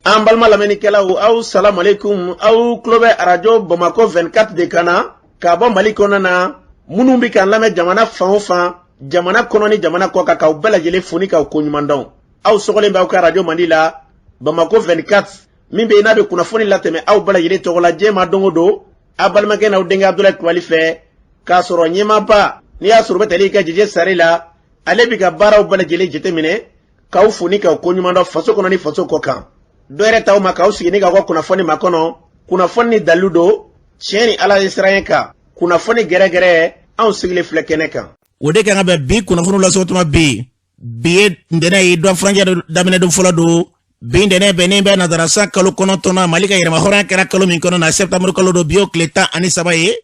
An balima lamɛnnikɛlaw, aw salamualeykum. Aw tulo bɛ arajo Bamakɔ 24 de kan na ka bɔ Mali kɔnɔ na. Minnu bɛ k'an lamɛn jamana fan o fan, jamana kɔnɔ ni jamana kɔ kan, k'aw bɛɛ lajɛlen fo ni k'aw koɲuman dɔn. Aw sɔgɔlen bɛ aw ka arajo mandi la, Bamakɔ 24, min bɛ yen n'a bɛ kunnafoni latɛmɛ aw bɛɛ lajɛlen tɔgɔ la diɲɛ ma don o don, aw balimakɛ n'aw denkɛ Abudulayi Kulubali fɛ, k'a sɔrɔ ɲɛmaaba n'i y'a sɔrɔ u bɛ tali kɛ Jeje Sare la, ale bɛ ka baaraw bɛɛ lajɛlen jateminɛ, k'aw fo ni k'aw koɲuman dɔn faso kɔnɔ ni faso kɔ kan. Dɔ yɛrɛ t'aw ma k'aw sigi ni k'aw ka kunnafoni makɔnɔ, kunnafoni ni dalilu don, tiɲɛ ni Ala ye siran kan, kunnafoni gɛrɛgɛrɛ, anw sigilen filɛ kɛnɛ kan. O de kan ka bɛn bi kunnafoniw lase tuma bi. Bi ye ntɛnɛn ye, dɔ furancɛ daminɛ don fɔlɔ don. Bi ntɛnɛn bɛnnen bɛ nazara san kalo 9na, Mali ka yɛrɛmahɔrɔnya kɛra kalo min kɔnɔ na, sɛptanburu kalo don. Bi y'o tile 13 ye,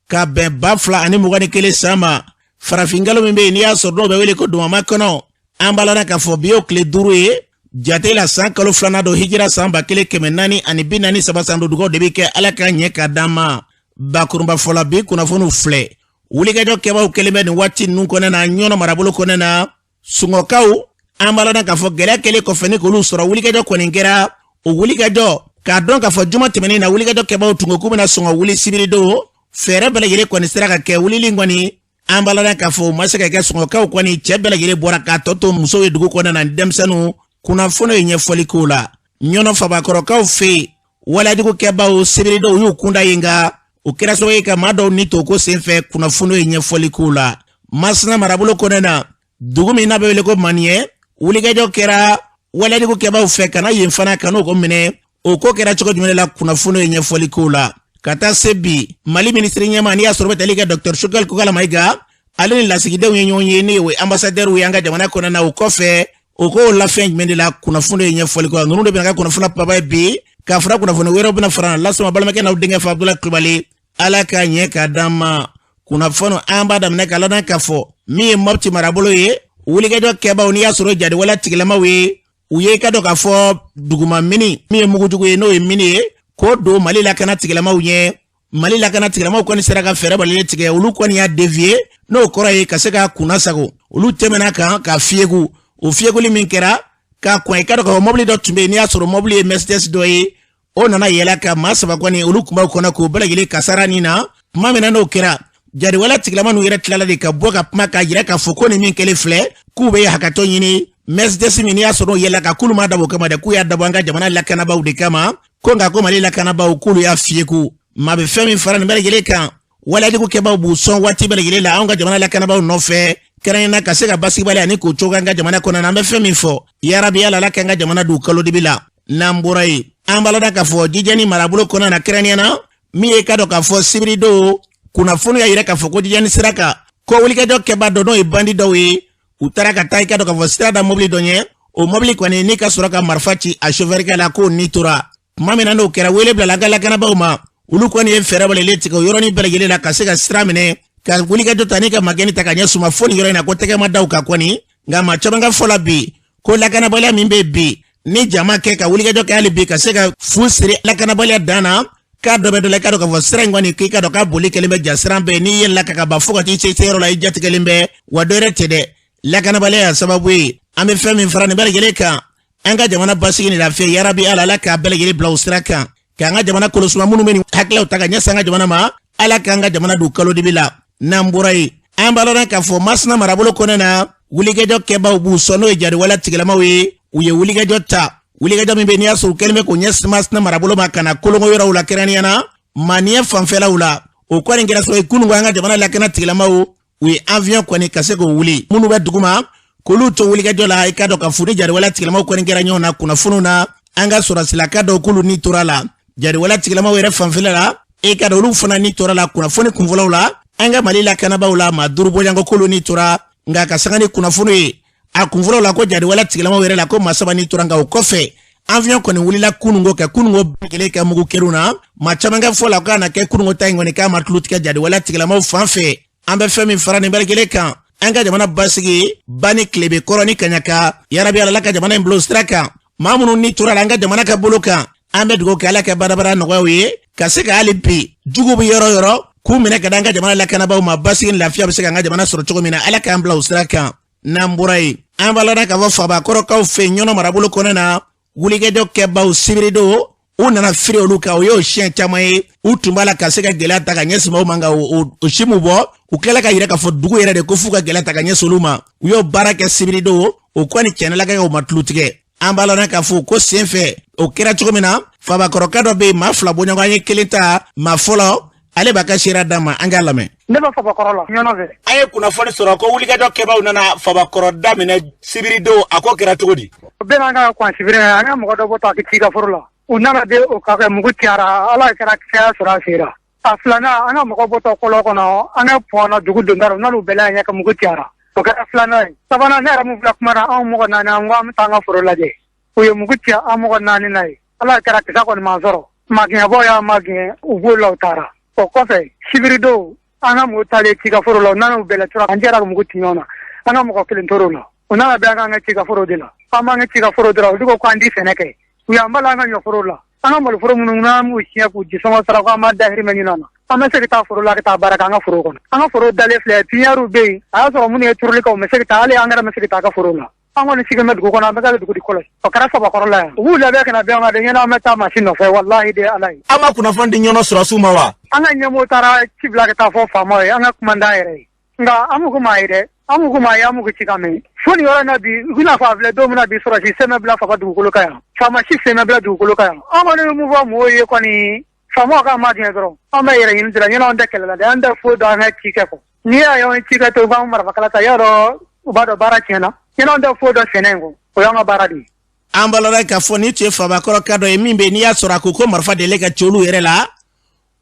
ka bɛn 2021 san ma, farafinkalo min bɛ yen n'i y'a sɔrɔ dɔw bɛ wele ko domama kɔnɔ. An b'a la k'a fɔ bi y'o tile 5 ye jate la, san kalo filanan don, hijira san 1443 san don. Dugaw de bɛ kɛ, Ala ka ɲɛ ka d'an ma. Bakurunba fɔlɔ, bi kunnafoniw filɛ. Wulikajɔ kɛbaaw kɛlen bɛ nin waati ninnu kɔnɔ na Ɲɔnɔ marabolo kɔnɔ na, Sungɔkaw. An b'a ladɔn k'a fɔ gɛlɛya kɛlen kɔfɛ ni k'olu sɔrɔ, wulikajɔ kɔni kɛra. O wulikajɔ, k'a dɔn k'a fɔ juma tɛmɛnen na, wulikajɔ kɛbaaw tun ko k'u bɛna sɔn ka wuli sibiri don. Fɛɛrɛ bɛɛ lajɛlen kɔni sera ka kɛ. Wulili kɔni, an b'a ladɔn k'a fɔ o ma se ka kɛ. Sungɔkaw kɔni cɛ bɛɛ lajɛlen bɔra k'a tɔ to musow ye dugu kɔnɔ na, denmisɛnninw. Kunnafoni ye ɲɛfɔli k'o la. Ɲɔnɔ Fabakɔrɔkaw fɛ yen, waleyajugu kɛbaaw sibiridon u y'u kunda yen, nka o kɛra sababu ye ka maa dɔw ni to ko senfɛ. Kunnafoni ye ɲɛfɔli k'o la. Masina marabolo kɔnɔ na, dugu min n'a bɛ wele ko Maniɲɛ, wulikajɔ kɛra waleyajugu kɛbaaw fɛ ka na yen fana ka n'o ko minɛ. O ko kɛra cogo jumɛn la? Kunnafoni ye ɲɛfɔli k'o la. Ka taa se bi, Mali minisiri ɲɛmaa, n'i y'a sɔrɔ bɛ tali kɛ Dɔkitɛri Choguel Kokala Mayiga, ale ni lasigidenw ye ɲɔgɔn ye, ni o ye anbasadɛriw ye an ka jamana kɔnɔ na. O kɔfɛ, o k'o lafɛn jumɛn de la? Kunnafoni ye ɲɛfɔli kɛ. Ninnu de bɛna kɛ kunnafoni paba ye bi, k'a fara kunnafoni wɛrɛw bɛna fara lasama balimakɛ n'aw denkɛ fɛ, Abudulayi Kulubali. Ala ka ɲɛ ka d'an ma. Kunnafoni, an b'a daminɛ k'a ladɔn k'a fɔ min ye Mɔpti marabolo ye, wulikajɔ kɛbaaw, n'i y'a sɔrɔ jadiwale tigilamaw ye, u ye ka dɔn k'a fɔ duguma mini min ye mugujugu ye, n'o ye mini ye, k'o don Mali lakana tigilamaw ɲɛ. Mali lakana tigilamaw kɔni sera ka fɛɛrɛ balilen tigɛ. Olu kɔni y'a dévier, n'o kɔrɔ ye ka se ka kunna sago. Olu tɛmɛna kan ka fiyegu. O fiyeguli min kɛra ka kɔn, i ka dɔn k'a fɔ mɔbili dɔ tun bɛ yen, n'i y'a sɔrɔ mɔbili ye Mercedes dɔ ye, o nana yɛlɛ ka maa saba kɔni, olu kun b'aw kɔnɔ, k'o bɛɛ lajɛlen kasara nin na. Tuma min na n'o kɛra, jadiwale tigilama ninnu yɛrɛ tilala de ka bɔ ka kuma k'a jira k'a fɔ ko nin min kɛlen filɛ, k'u bɛ hakɛtɔ ɲini. Mercedes min n'i y'a sɔrɔ o yɛlɛ ka, k'olu ma dabɔ o kama dɛ, k'u y'a dabɔ an ka jamana lakanabaaw de kama. Ko nka ko Mali lakanabaaw k'olu y'a fiyeku. Maa bɛ fɛn min fara nin bɛɛ lajɛlen kan, waleyajugu kɛbaaw b'u sɔn waati bɛɛ lajɛlen la anw ka jamana lakanabaaw nɔfɛ, kɛrɛnkɛrɛnnenya ka se ka basigibaliya ani k'o cogo an ka jamana kɔnɔ na. An bɛ fɛn min fɔ, yarabi Ala, Ala k'an ka jamana don kalo dibi la. N'an bɔra yen, an b'a ladɔn k'a fɔ Jijɛni marabolo kɔnɔ na, kɛrɛnkɛrɛnnenya na min ye ka dɔn k'a fɔ sibiridon, kunnafoni y'a yira k'a fɔ ko Jijɛni sira kan, ko wulikajɔ kɛbaa dɔ, n'o ye bandi dɔw ye, u taara ka taa i ka dɔn k'a fɔ sira da mobili dɔ ɲɛ. O mobili kɔni ni ka sɔrɔ ka marifa ci a sofɛrikɛ la, k'o ni tora. Tuma min na n'o kɛra, wele bilala an ka lakanabaaw ma. Olu kɔni ye fɛɛrɛ walelen tigɛ o yɔrɔnin bɛɛ lajɛlen la ka se ka sira minɛ, ka wulikajɔ ta ni ka magɛnni ta ka ɲɛ suma fo nin yɔrɔ in na, ko tɛgɛ ma da u kan kɔni. Nka maa caman ka fɔ la bi ko lakanabaliya min bɛ bi ni jama kɛ ka wulikajɔ kɛ hali bi ka se ka fu siri lakanabaliya dan na, k'a dɔ bɛ dɔ la. I ka dɔn k'a fɔ sira in kɔni, k'i ka dɔn k'a boli kɛlen bɛ ja siran bɛɛ, n'i yɛlɛla ka ban fo ka t'i se yɔrɔ la, i jatigɛlen bɛ wa. Dɔ wɛrɛ tɛ dɛ, lakanabaliya y'a sababu ye. An bɛ fɛn min fara nin bɛɛ lajɛlen kan, an ka jamana basigi ni lafiya, yarabi Ala, Ala k'a bɛɛ lajɛlen bila o sira kan, k'an ka jamana kolosuma. Minnu bɛ nin hakililaw ta ka ɲɛsin an ka jamana ma, Ala k'an ka jamana don kalo dibi la. N'an bɔra yen, an b'a lɔn k'a fɔ Masina marabolo kɔnɔ na, wulikajɔ kɛbaaw b'u sɔn, n'o ye jadiwale tigilamaw ye, u ye wulikajɔ ta. Wulikajɔ min bɛ, n'i y'a sɔrɔ u kɛlen bɛ k'o ɲɛsin Masina marabolo ma ka na kolongo yɔrɔw la, kɛrɛnkɛrɛnnenya na Maniɲɛ fanfɛlaw la. O kɔni kɛra sababu ye kununko an ka jamana lakana tigilamaw, u ye avion kɔni ka se k'o wuli minnu bɛ duguma k'olu to wulikajɔ la. I ka dɔn k'a fɔ ni jadiwale tigilamaw kɔni kɛra ɲɔgɔn na kunnafoniw na, an ka sɔrɔsilaka dɔw k'olu ni tora la. Jadiwale tigilamaw yɛrɛ fanfɛla la, i ka dɔn olu fana ni tora la. Kunnafoni kunfɔlɔw la, an ka Mali lakanabaaw la, maa 5 bɔɲɔgɔnko k'olu ni tora. Nka ka sanga ni kunnafoni ye a kunfɔlɔw la, ko jadiwale tigilamaw yɛrɛ la, ko maa 3 ni tora. Nka o kɔfɛ, avion kɔni wulila kununko kɛ kununko kelen kɛ mugu kerun na. Maa caman ka fɔ la k'a na kɛ kununko ta in kɔni k'a ma tulu tigɛ jadiwale tigilamaw fan fɛ. An bɛ fɛn min fara nin bɛɛ lajɛlen kan, an ka jamana basigi ba ni tilebe kɔrɔ ni kaɲaka, yarabi Ala ka jamana in bila o sira kan. Maa minnu ni tora la an ka jamana ka bolo kan, an bɛ dugawu kɛ, Ala ka badabada nɔgɔyaw ye, ka se ka hali bi jugu bɛ yɔrɔ yɔrɔ k'u minɛ ka da an ka jamana lakanabaaw ma, basigi ni lafiya bɛ se k'an ka jamana sɔrɔ cogo min na. Ala k'an bila o sira kan. N'an bɔra yen, an b'a lada k'a fɔ Fabakɔrɔkaw fɛ Ɲɔnɔ marabolo kɔnɔ na. Wulikajɔ kɛbaw sibiridon u nana firi olu kan, o y'o siɲɛ caman ye. U tun b'a la ka se ka gɛlɛya ta ka ɲɛsin maaw ma, nka o si m'u bɔ. U tilala ka yira k'a fɔ dugu yɛrɛ de ko f'u ka gɛlɛya ta ka ɲɛsin olu ma. U y'o baara kɛ sibiridon, o kɔni cɛnilakaw ma tulu tigɛ. An b'a lɔn k'a fɔ ko senfɛ o kɛra cogo min na, fabakɔrɔka dɔ bɛ yen, maa fila bɔɲɔgɔn, an ye kelen ta maa fɔlɔ, ale b'a ka seereya d'an ma, an k'a lamɛn. Ne bɛ fabakɔrɔ la ɲɔnɔ fɛ. An ye kunnafoni sɔrɔ ko wulikajɔ kɛbaaw nana fabakɔrɔ daminɛ sibiridon, a ko kɛra cogo di? U bɛna an ka kwan sibiri, an ka mɔgɔ dɔ bɔ ta ci ka foro la, u nana de o ka kɛ mugu ciyara, ala kɛra kisɛ sɔrɔ a sera. A filanan, an ka mɔgɔ bɔtɔ kɔlɔn kɔnɔ, an ka pɔn na dugu donda la, u nan'u bɛlɛn an ɲɛ ka mugu ciyara, o kɛra filanan ye. Sabanan, ne yɛrɛ mun filɛ kuma na, anw mɔgɔ naani, an ko an bɛ taa an ka foro lajɛ, u ye mugu ci an mɔgɔ naani na ye. Ala kɛra kisɛ kɔni m'an sɔrɔ, magɛnbɔ y'a magɛn, u b'o la u taara. O kɔfɛ sibiridon, an ka mɔgɔw taalen ci ka foro la, u nana u bɛlɛ tura, an jɛra ka mugu ci ɲɔgɔn na, an ka mɔgɔ kelen tor'o la. U nana bɛn an ka ci ka foro de la, an b'an ka ci ka foro de la, olu ko k'an ti sɛnɛ kɛ, u y'an bala an ka ɲɔforo la, an ka maloforo minnu n'an b'u siɲɛ k'u jisɔngɔ sara, ko an b'a dahirimɛ ɲini an na, an bɛ se ka taa foro la ka taa baara kɛ an ka foro kɔnɔ. An ka foro dalen filɛ, pipiniyɛriw bɛ yen, a y'a sɔrɔ minnu ye turuli kɛ, u ma se ka taa, hali angɛrɛ ma se ka taa a ka foro la. An kɔni sigilen bɛ dugu kɔnɔ, an bɛ ka dugu de kɔlɔsi. O kɛra Fabakɔrɔ la yan, u b'u labɛn ka na bɛn an kan de, ɲɛna an bɛ taa mansin nɔfɛ, walahi de ala ye. Aw ma kunnafoni di ɲɔnɔ sɔrɔsiw ma wa? An ka ɲɛmɔgɔw taara ci bila ka taa fɔ faamaw ye, an ka kumandan yɛrɛ ye, nka an m'u ko maa ye dɛ, an m'u ko maa ye, an m'u ko ci ka mɛn fo nin yɔrɔ in na bi. U bɛna fɔ a filɛ don min na bi, sɔrɔsi sen ma bila faba dugukolo kan yan, faama si sen ma bila dugukolo kan yan. An kɔni bɛ mun fɔ mɔgɔw ye kɔni, faamaw k'an magɛn dɔrɔn, an bɛ yɛrɛ ɲini de la, ɲɛna an tɛ kɛlɛ la dɛ, an tɛ foyi dɔn an ka ci kɛ kɔ. N'i y'a ye an ye ci kɛ to, u b'an marifakala ta, y'a dɔn u b'a dɔn baara tiɲɛna, ɲɛna an tɛ foyi dɔn sɛnɛ in kɔ, o y'an ka baara de ye. An b'a lɔn k'a fɔ nin tun ye fabakɔrɔka dɔ ye min bɛ, n'i y'a sɔrɔ a ko ko marifa delilen ka ci olu yɛrɛ la,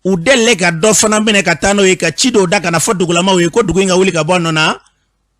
u delilen ka dɔ fana minɛ ka taa n'o ye ka ci dɔw da ka na fɔ dugulamaw ye ko dugu in ka wuli ka bɔ a nɔ na.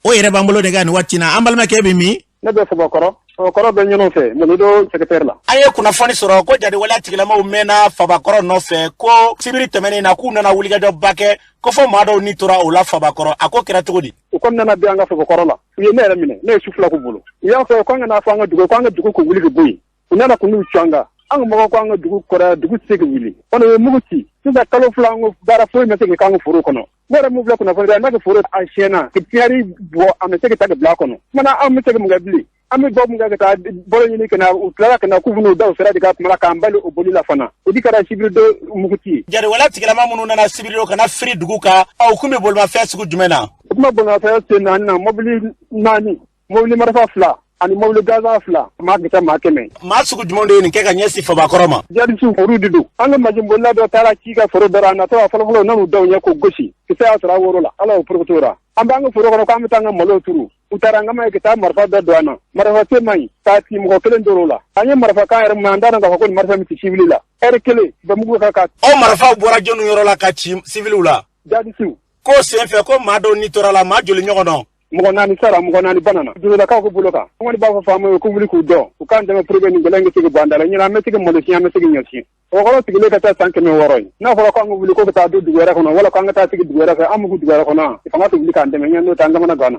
O yɛrɛ b'an bolo de kan nin waati na. An balimakɛ bɛ min? Ne bɛ Fabakɔrɔ. Fabakɔrɔ bɛ ɲɔnɔ fɛ, Malodo secteur la. An ye kunnafoni sɔrɔ ko jatigɛwale tigilamaw mɛnna Fabakɔrɔ nɔfɛ, ko sibiri tɛmɛnen na k'u nana wulikajɔba kɛ, ko fo maa dɔw ni tora o la Fabakɔrɔ. A ko kɛra cogo di? U kɔni nana bin an ka Fabakɔrɔ la, u ye ne yɛrɛ minɛ, ne ye su 2 k'u bolo. U y'a fɔ k'an kana fɔ an ka dugu, k'an ka dugu ko wuli ka bɔ yen. U nana k'u n'u cu an kan. An ka mɔgɔw ko an ka dugu kɔrɔ, dugu tɛ se ka wuli. Kɔni u ye mugu ci. Sisan kalo 2, an ko baara foyi ma se ka k'an ka foro kɔnɔ. Ne yɛrɛ mun filɛ kunnafoni la, n'a ka foro a siɲɛna, pipiniyɛri bɔ, a ma se ka taa ka bila a kɔnɔ. Kumana an bɛ se ka mun kɛ bilen? An bɛ bɔ mun kɛ ka taa balo ɲini ka na? U tilala ka na k'u bɛn'u da o sira de kan tuma la k'an bali o boli la fana. O de kɛra sibiridon muguci ye. Jatigɛwale tigilama minnu nana sibiridon ka na firi dugu kan, aw kun bɛ bolimafɛn sugu jumɛn na? U tun bɛ bolimafɛn sen naani na, mɔbili naani, mobili marifa 2 ani mobili gansan 2, maa ka ca maa 100. Maa sugu jumɛn de ye nin kɛ ka ɲɛsin Fabakɔrɔ ma? Jihadisiw olu de don. An ka masinbolila dɔ taara ci ka foro dara, a natɔ a fɔlɔfɔlɔ nan'u da u ɲɛ k'o gosi, kisɛ y'a sɔrɔ a woro la, ala y'o porokoto la. An b'an ka foro kɔnɔ k'an bɛ taa an ka malo turu, u taara an kama ye ka taa marifa dɔ don an na, marifa sen man ɲi k'a ci, mɔgɔ kelen tor'o la. An ye marifa kan yɛrɛ mun, an t'a dɔn k'a fɔ ko nin marifa min ci sivili la, ɛri kelen bɛ mugu ka ka. O marifaw bɔra jɔnni yɔrɔ la ka ci siviliw la? Jihadisiw. Ko senfɛ ko maa dɔw ni tora la, maa joli ɲɔgɔn dɔn? Mɔgɔ naani sara, mɔgɔ naani banana dugulakaw ko bolo kan. An kɔni b'a fɔ faamaw ye ko wuli k'u jɔ, u k'an dɛmɛ pour que nin gɛlɛya in ka se ka bɔ an da la. Ɲinan an bɛ se ka malo siɲɛ, an bɛ se ka ɲɔ siɲɛ. Fabakɔrɔ sigilen ka taa san 600 ye. N'a fɔra k'an ka wuli ko ka taa don dugu wɛrɛ kɔnɔ, wala k'an ka taa sigi dugu wɛrɛ fɛ, an b'u dugu wɛrɛ kɔnɔ, fanga tɛ wuli k'an dɛmɛ ɲɛ, n'o tɛ an kamana ganna.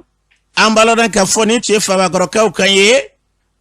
An b'a lɔn k'a fɔ nin tun ye Fabakɔrɔkaw kan ye.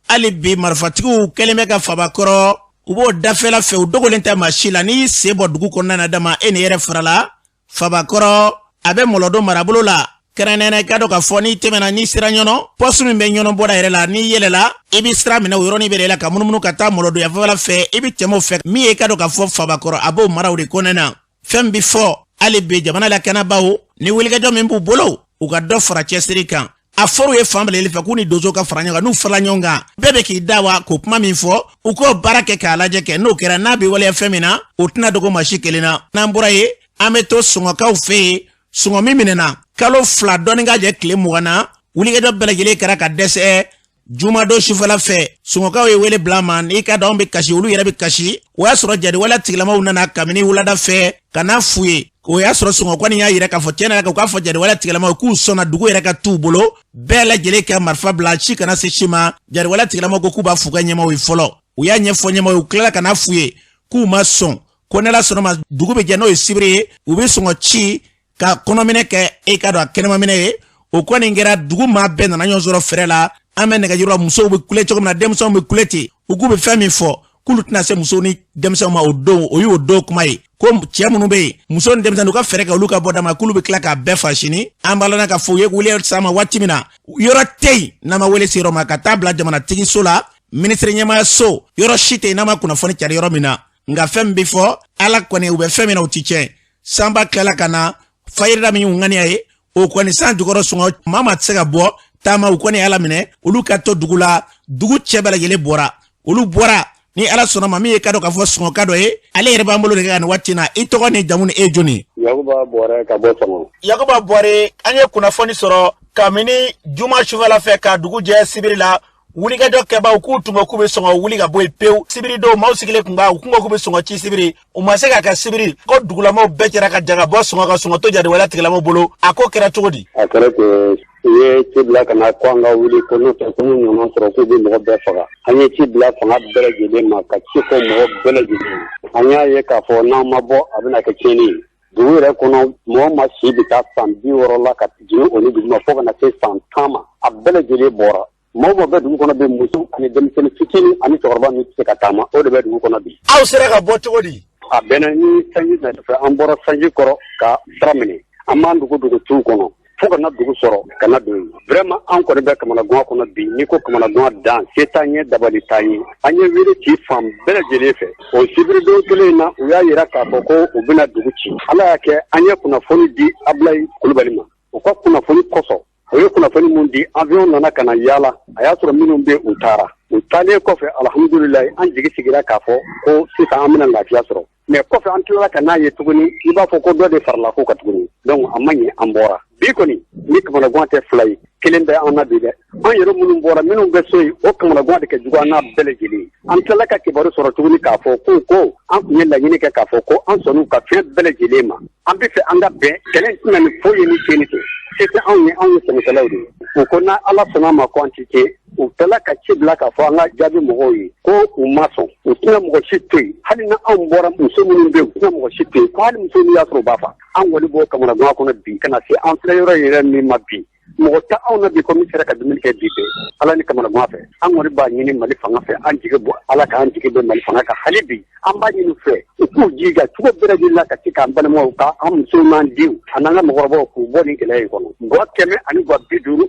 Hali bi marifatigiw kɛlen bɛ ka Fabakɔrɔ, u b'o dafɛla fɛ, u dogolen tɛ maa si la. N'i y'i sen bɔ dugu kɔnɔna na dama, e ni yɛrɛ farala Fabakɔrɔ, a bɛ Mɔlɔdo marabolo la kɛrɛnkɛrɛnnenya. I k'a dɔn k'a fɔ n'i tɛmɛna, n'i sera Ɲɔnɔ, pɔsu min bɛ Ɲɔnɔ bɔda yɛrɛ la, n'i yɛlɛla, i bɛ sira minɛ o yɔrɔnin bɛɛ la ka munumunu ka taa Mɔlɔdo yanfɛla fɛ, i bɛ tɛmɛ o fɛ. Min ye, i k'a dɔn k'a fɔ Fabakɔrɔ, a b'o maraw de kɔnɔna na. Fɛn bɛ fɔ hali bi, jamana lakanabaaw ni wulikajɔ min b'u bolo, u ka dɔ fara cɛsiri kan. A fɔr'u ye fan bɛɛ fɛ k'u ni donso ka fara ɲɔgɔn kan. N'u farala ɲɔgɔn kan, bɛɛ bɛ k'i da wa k'o kuma min fɔ, u k'o baara kɛ k'a lajɛ kɛ. N'o kɛra, n'a bɛ waleya fɛn min na, o tɛna dogo maa si kelen na. N'an bɔra yen, an bɛ to Sɔngɔkaw fɛ yen. Sɔngɔ min minɛna kalo 2 dɔɔni ka jɛ tile 20 na, wulikajɔ bɛɛ lajɛlen kɛra ka dɛsɛ. Jumadon sufɛla fɛ, Sɔngɔkaw ye wele bila ma. N'i ka dɔn, anw bɛ kasi, olu yɛrɛ bɛ kasi. O y'a sɔrɔ jatigɛwale tigilamaw nana kabini wulada fɛ ka n'a f'u ye. O y'a sɔrɔ Sɔngɔ kɔni y'a yira k'a fɔ tiɲɛ na, k'u k'a fɔ jatigɛwale tigilamaw k'u sɔnna dugu yɛrɛ ka t'u bolo, bɛɛ lajɛlen ka marifa bila, ci kana se si ma. Jatigɛwale tigilamaw ko k'u b'a f'u ka ɲɛmaaw ye fɔlɔ. U y'a ɲɛfɔ ɲɛmaaw ye, u tilala ka n'a f'u ye k'u ma sɔn, ko n'Ala sɔnna ma, dugu bɛ jɛ, n'o ye sibiri ye, u bɛ sɔngɔ ci ka kɔnɔminɛ kɛ, e k'a dɔn a kɛnɛmaminɛ ye. O kɔni kɛra, dugu maa bɛɛ nana ɲɔgɔn sɔrɔ fɛrɛ la. An bɛ nɛgɛjuru la, musow bɛ kule cogo min na, denmisɛnw bɛ kule ten. U k'u bɛ fɛn min fɔ, k'olu tɛna se musow ni denmisɛnw ma o don. O y'o don kuma ye ko cɛ minnu bɛ yen, muso ni denmisɛnnin, u ka fɛɛrɛ kɛ olu ka bɔ dama, k'olu bɛ tila k'a bɛɛ fa sini. An b'a lana ka fɔ u ye wele s'a ma waati min na, yɔrɔ tɛ yen n'a ma wele se yɔrɔ ma ka taa bila jamanatigiso la. Minisiri ɲɛmaayaso yɔrɔ si tɛ yen n'a ma kunnafoni cari yɔrɔ min na. Nka fɛn min bɛ fɔ, ala kɔni u bɛ fɛn min na, o ti tiɲɛ. Sanba tilala ka na fayirida min y'u ŋaniya ye, o kɔni san jukɔrɔ sɔngɔ maa maa tɛ se ka bɔ taama. U kɔni ala minɛ, olu ka to dugu la. Dugu cɛ bɛɛ lajɛlen bɔra, olu bɔra ni ala sɔnna ma. Min ye ka dɔn k'a fɔ sɔngɔ ka dɔ ye, ale yɛrɛ b'an bolo de kan nin waati na. I tɔgɔ ni jamu ni e jɔni? Yakuba Bɔrɛ ka bɔ Sɔngɔ. Yakuba Bɔrɛ, an ye kunnafoni sɔrɔ kabini juma sufɛla fɛ ka dugu jɛ sibiri la, wulikajɔ kɛbaaw k'u tun ko k'u bɛ sɔngɔ wuli ka bɔ yen pewu. Sibiri don, maaw sigilen tun b'a u kun ko k'u bɛ sɔngɔ ci sibiri, u ma se k'a kɛ sibiri, ko dugulamaw bɛɛ jɛra ka ja ka bɔ sɔngɔ ka sɔngɔ to jatigɛwale tigilamɔgɔw bolo. A ko kɛra cogo di? A kɛra ten, u ye ci bila ka na ko an ka wuli, ko n'o tɛ ko n'u ɲɔgɔn sɔrɔ k'u bɛ mɔgɔ bɛɛ faga. An ye ci bila fanga bɛɛ lajɛlen ma, ka ci fɔ mɔgɔ bɛɛ lajɛlen. An y'a ye k'a fɔ n'an ma bɔ, a bɛna kɛ tiɲɛni ye dugu yɛrɛ kɔnɔ. Mɔgɔ ma si bɛ taa san 60 la ka jigin o ni duguma fo ka na se san 10 ma, a bɛɛ lajɛlen bɔra. Mɔgɔ mɔgɔ bɛ dugu kɔnɔ bi, muso ani denmisɛnnin fitinin ani cɛkɔrɔba min tɛ se ka taama, o de bɛ dugu kɔnɔ bi. Aw sera ka bɔ cogo di? A bɛnna ni sanji fɛ, an bɔra sanji kɔrɔ ka sira minɛ. An b'an dugu dugu tuw kɔnɔ fo ka na dugu sɔrɔ ka na don yen. Vraiment, an kɔni bɛ kamanagan kɔnɔ bi. N'i ko kamanagan dan, se t'an ye, dabali t'an ye. An ye wele ci fan bɛɛ lajɛlen fɛ. O sibiridon kelen in na, u y'a yira k'a fɔ ko u bɛna dugu ci. Ala y'a kɛ, an ye kunnafoni di Abulayi Kulubali ma. U ka kunnafoni kosɔn, o ye kunnafoni mun di, avion nana ka na yaala, a y'a sɔrɔ minnu bɛ, u taara. U taalen kɔfɛ, alhamdulilayi, an jigi sigira k'a fɔ ko sisan an bɛna lafiya sɔrɔ. Mais kɔfɛ, an tilala ka n'a ye tuguni, i b'a fɔ ko dɔ de farala ko kan tuguni. Donc a ma ɲɛ, an bɔra bi kɔni ni kamanagan tɛ fila ye, kelen bɛ an na bi dɛ. An yɛrɛ minnu bɔra, minnu bɛ so yen, o kamanagan de ka jugu an n'a bɛɛ lajɛlen. An tilala ka kibaru sɔrɔ tuguni k'a fɔ ko an tun ye laɲini kɛ k'a fɔ ko an sɔnn'u ka fɛn bɛɛ lajɛlen ma, an bɛ fɛ an ka bɛn, kɛlɛ tɛna ni foyi ye ni tiɲɛni tɛ, se tɛ anw ye, anw ye sɛnɛkɛlaw de ye. U ko n'a Ala sɔnna ma ko an ti tiɲɛ. U tilala ka ci bila k'a fɔ an ka jaabi mɔgɔw ye ko u ma sɔn, u tɛna mɔgɔ si to yen, hali ni anw bɔra, muso minnu bɛ yen, u tɛna mɔgɔ si to yen, ko hali muso min y'a sɔrɔ u b'a fa. An kɔni b'o kamanagan kɔnɔ bi ka na se an filɛ yɔrɔ yɛrɛ min ma bi. Mɔgɔ tɛ anw na bi ko min sera ka dumuni kɛ bi bɛɛ, Ala ni kamanagan fɛ. An kɔni b'a ɲini Mali fanga fɛ, an jigi bɔ Ala k'an jigi bɛ Mali fanga kan hali bi. An b'a ɲini fɛ u k'u jija cogo bɛɛ lajɛlen la ka se k'an balimaw, ka an musow n'an denw ani an ka mɔgɔkɔrɔbaw k'u bɔ nin gɛlɛya in kɔnɔ. Gwa 150 gwa,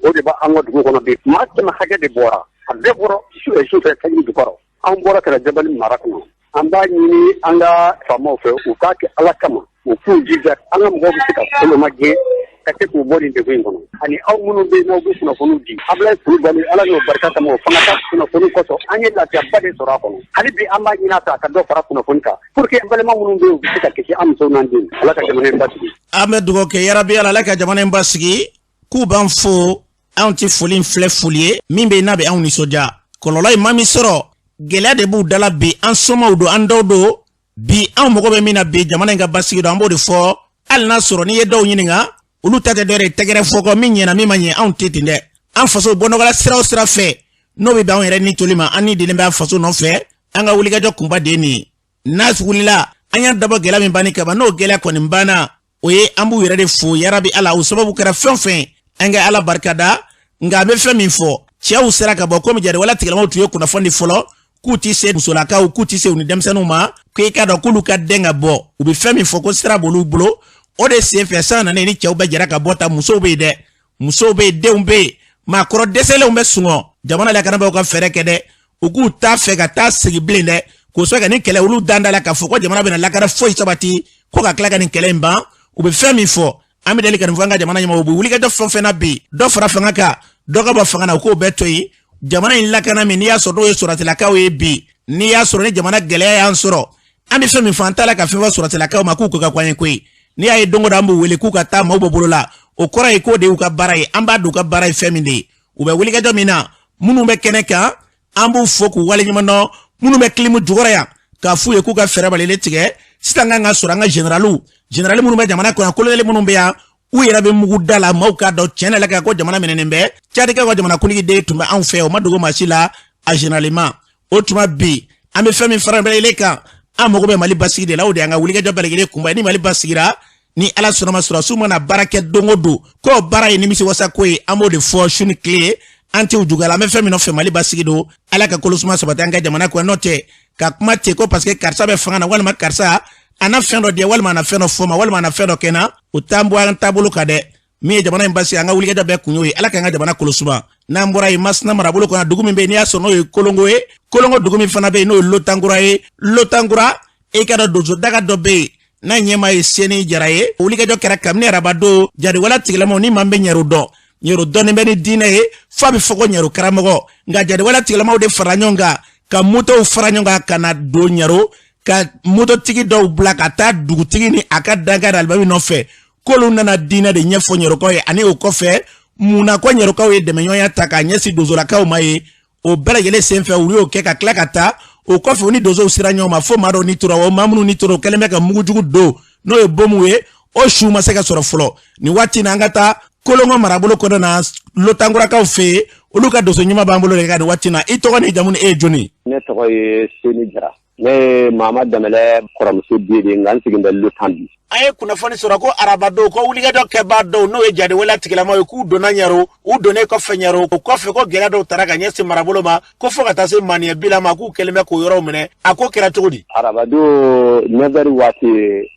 o de b'an ka dugu kɔnɔ bi. Maa 100 hakɛ de bɔra, a bɛɛ bɔra su fɛ sanji jukɔrɔ. An bɔra ka na Jabali mara kɔnɔ. An b'a ɲini an ka faamaw fɛ, u k'a kɛ Ala kama, u k'u jija an ka mɔgɔw bɛ se ka koloma gɛn ka se k'u bɔ nin degun in kɔnɔ. Ani aw minnu bɛ yen n'aw bɛ kunnafoniw di, Abulayi Kulubali, Ala n'o barika kama, o fanga ka kunnafoni kosɔn, an ye lafiyaba de sɔrɔ a kɔnɔ. Hali bi an b'a ɲini a fɛ a ka dɔ fara kunnafoni kan pour que an balima minnu bɛ yen, u bɛ se ka kisi, an musow n'an denw. Ala ka jamana in basigi. An bɛ dugawu kɛ, yarabi Ala, Ala ka jamana in basigi. K'u b'an fo, anw tɛ foli in filɛ foli ye min bɛ n'a bɛ anw nisɔndiya. Kɔlɔlɔ ye maa min sɔrɔ, gɛlɛya de b'u dala bi. An somaw don, an dɔw don bi. Anw mago bɛ min na bi, jamana in ka basigi don, an b'o de fɔ. Hali n'a sɔrɔ n'i ye dɔw ɲininka, olu ta tɛ dɔwɛrɛ ye tɛgɛrɛ fɔ kɔ, min ɲɛna, min ma ɲɛ, anw tɛ ten dɛ. An faso bɔnɔgɔla sira o sira fɛ, n'o bɛ bɛn anw yɛrɛ ni toli ma, an ni delen bɛ an faso nɔfɛ. An ka wulikajɔ kunba de ye nin ye. N'a wulila, an y'a dabɔ gɛlɛya min banni kama, n'o gɛlɛya kɔni banna, o ye an b'u yɛrɛ de fo, yarabi Ala. O sababu kɛra fɛn o fɛn, an ka Ala barika da. Nka an bɛ fɛn min fɔ, cɛw sera ka bɔ komi jatigɛwale tigilamɔgɔw tun ye kunnafoni di fɔlɔ k'u ti se musolakaw, k'u ti se u ni denmisɛnninw ma, ko i k'a dɔn k'olu ka den ka bɔ. U bɛ fɛn min fɔ ko sira b'olu bolo, o de sen fɛ san nana ni cɛw bɛɛ jɛra ka bɔ ta. Musow bɛ yen dɛ, musow bɛ yen, denw bɛ yen, maakɔrɔ dɛsɛlenw bɛ sunɔgɔ. Jamana lakanabaaw ka fɛɛrɛ kɛ dɛ, u k'u t'a fɛ ka taa segin bilen dɛ, k'o sɔrɔ ka nin kɛlɛ. Olu dan da la k'a fɔ ko jamana bɛna lakana foyi sabati ko ka tila ka nin kɛlɛ in ban. U bɛ fɛn min fɔ, an bɛ deli ka nin fɔ an ka jamana ɲɛmɔgɔw, u bɛ wulikajɔ fɛn o fɛn na bi, dɔ fara fanga kan, dɔ ka bɔ fanga na, u k'o bɛɛ to yen. Jamana in lakana min, n'i y'a sɔrɔ dɔw ye sɔrɔtilakaw ye bi, n'i y'a sɔrɔ ni jamana gɛlɛya y'an sɔrɔ, an bɛ fɛn min fɔ, an t'a la ka fɛn fɔ sɔrɔtilakaw ma k'u ko ka ko an ye koyi. N'i y'a ye don o don an b'u wele k'u ka taa maaw bɔ bolo la, o kɔrɔ ye k'o de y'u ka baara ye. An b'a dɔn u ka baara ye fɛn min de ye, u bɛ wulikajɔ min na. Minnu bɛ kɛnɛ kan, an b'u fo k'u waleɲuman dɔn. Minnu bɛ kilimu jukɔrɔ yan, k'a f'u ye k'u ka fɛɛrɛ balelen tigɛ. Sisan kan ka sɔrɔ an ka generaliw, generali minnu bɛ jamana kɔnɔ, kolonɛli minnu bɛ yan, u yɛrɛ bɛ mugu da la. Maaw k'a dɔn tiɲɛ la ko jamana minɛnen bɛ. Cadikaw ka jamana kuntigi den tun bɛ anw fɛ, o ma dogo maa si la, a generalima. O tuma bi, an bɛ fɛn min fara bɛɛ kan, an mago bɛ Mali basigi de la. O de y'an ka wulikajɔ bɛɛ lajɛlen kunba ye. Ni Mali basigira, ni Ala sɔnna ma, sɔrɔdasiw mana baara kɛ don o don, k'o baara ye nimisi wasa ko ye. An b'o de fɔ su ni tile, an tɛ u juguya la. An bɛ fɛn min nɔfɛ, Mali basigi don. Ala ka kolosuma sabati an ka jamana kɔnɔ. N'o tɛ ka kuma ten ko parce que karisa bɛ fanga na, walima karisa a na fɛn dɔ di, walima a na fɛn dɔ fɔ ma, walima a na fɛn dɔ kɛ na, o t'an bɔ an taabolo kan dɛ. Min ye jamana in basigi, an ka wulikajɔ bɛɛ kun y'o ye. Ala k'an ka jamana kolosuma. N'an bɔra yen, Masina marabolo kɔnɔ, dugu min bɛ yen n'i y'a sɔrɔ n'o ye Kolongo ye, Kolongo dugu min fana bɛ yen n'o ye Lotankura ye, Lotankura, e ka dɔn donso daga dɔ bɛ yen n'a ɲɛmaa ye Seni Jara ye. Wulikajɔ kɛra kabini arabadon. Jadiwala tigilamaw ni maa bɛ Ɲɛro dɔn, Ɲɛro dɔnnen bɛ ni diinɛ ye f'a bɛ fɔ ko Ɲɛro karamɔgɔ, nka jadiwala tigilamaw de fara ɲɔgɔn kan ka motow fara ɲɔgɔn kan ka na don Ɲɛro, ka mototigi dɔw bila ka taa dugutigi ni a ka dankan alimami nɔfɛ, k'olu nana diinɛ de ɲɛfɔ Ɲɛrokaw ye. Ani o kɔfɛ, mun na ko Ɲɛrokaw ye dɛmɛɲɔgɔnya ta k'a ɲɛsin donsolakaw ma ye? O bɛɛ lajɛlen senfɛ, olu y'o kɛ ka tila ka taa. O kɔfɛ, u ni donsow sera ɲɔgɔn ma fo maa dɔw ni tora. O maa minnu ni tora, o kɛlen bɛ ka mugujugu don, n'o ye bomuw ye, o su ma se ka sɔrɔ fɔlɔ nin waati na. An ka taa Kolongo marabolo kɔnɔ na, Lotankurakaw fɛ yen, olu ka donso ɲuman b'an bolo de ka nin waati na. I tɔgɔ ni jamu ni e ye jɔni? Ne tɔgɔ ye Seni Jara. Ne ye Mama Danbɛlɛ kɔrɔmuso den de ye, nka n sigilen bɛ Lotan bi. An ye kunnafoni sɔrɔ ko arabadon ko wulikajɔ kɛbaa dɔw, n'o ye jadiwale tigilamaw ye, k'u donna Ɲaro. U donnen kɔfɛ Ɲaro, o kɔfɛ ko gɛlɛya dɔw tara ka ɲɛsin marabolo ma, ko fo ka taa se Maniɲɛ bila ma, k'u kɛlen bɛ k'o yɔrɔw minɛ. A ko kɛra cogo di? Arabadon 9h waati,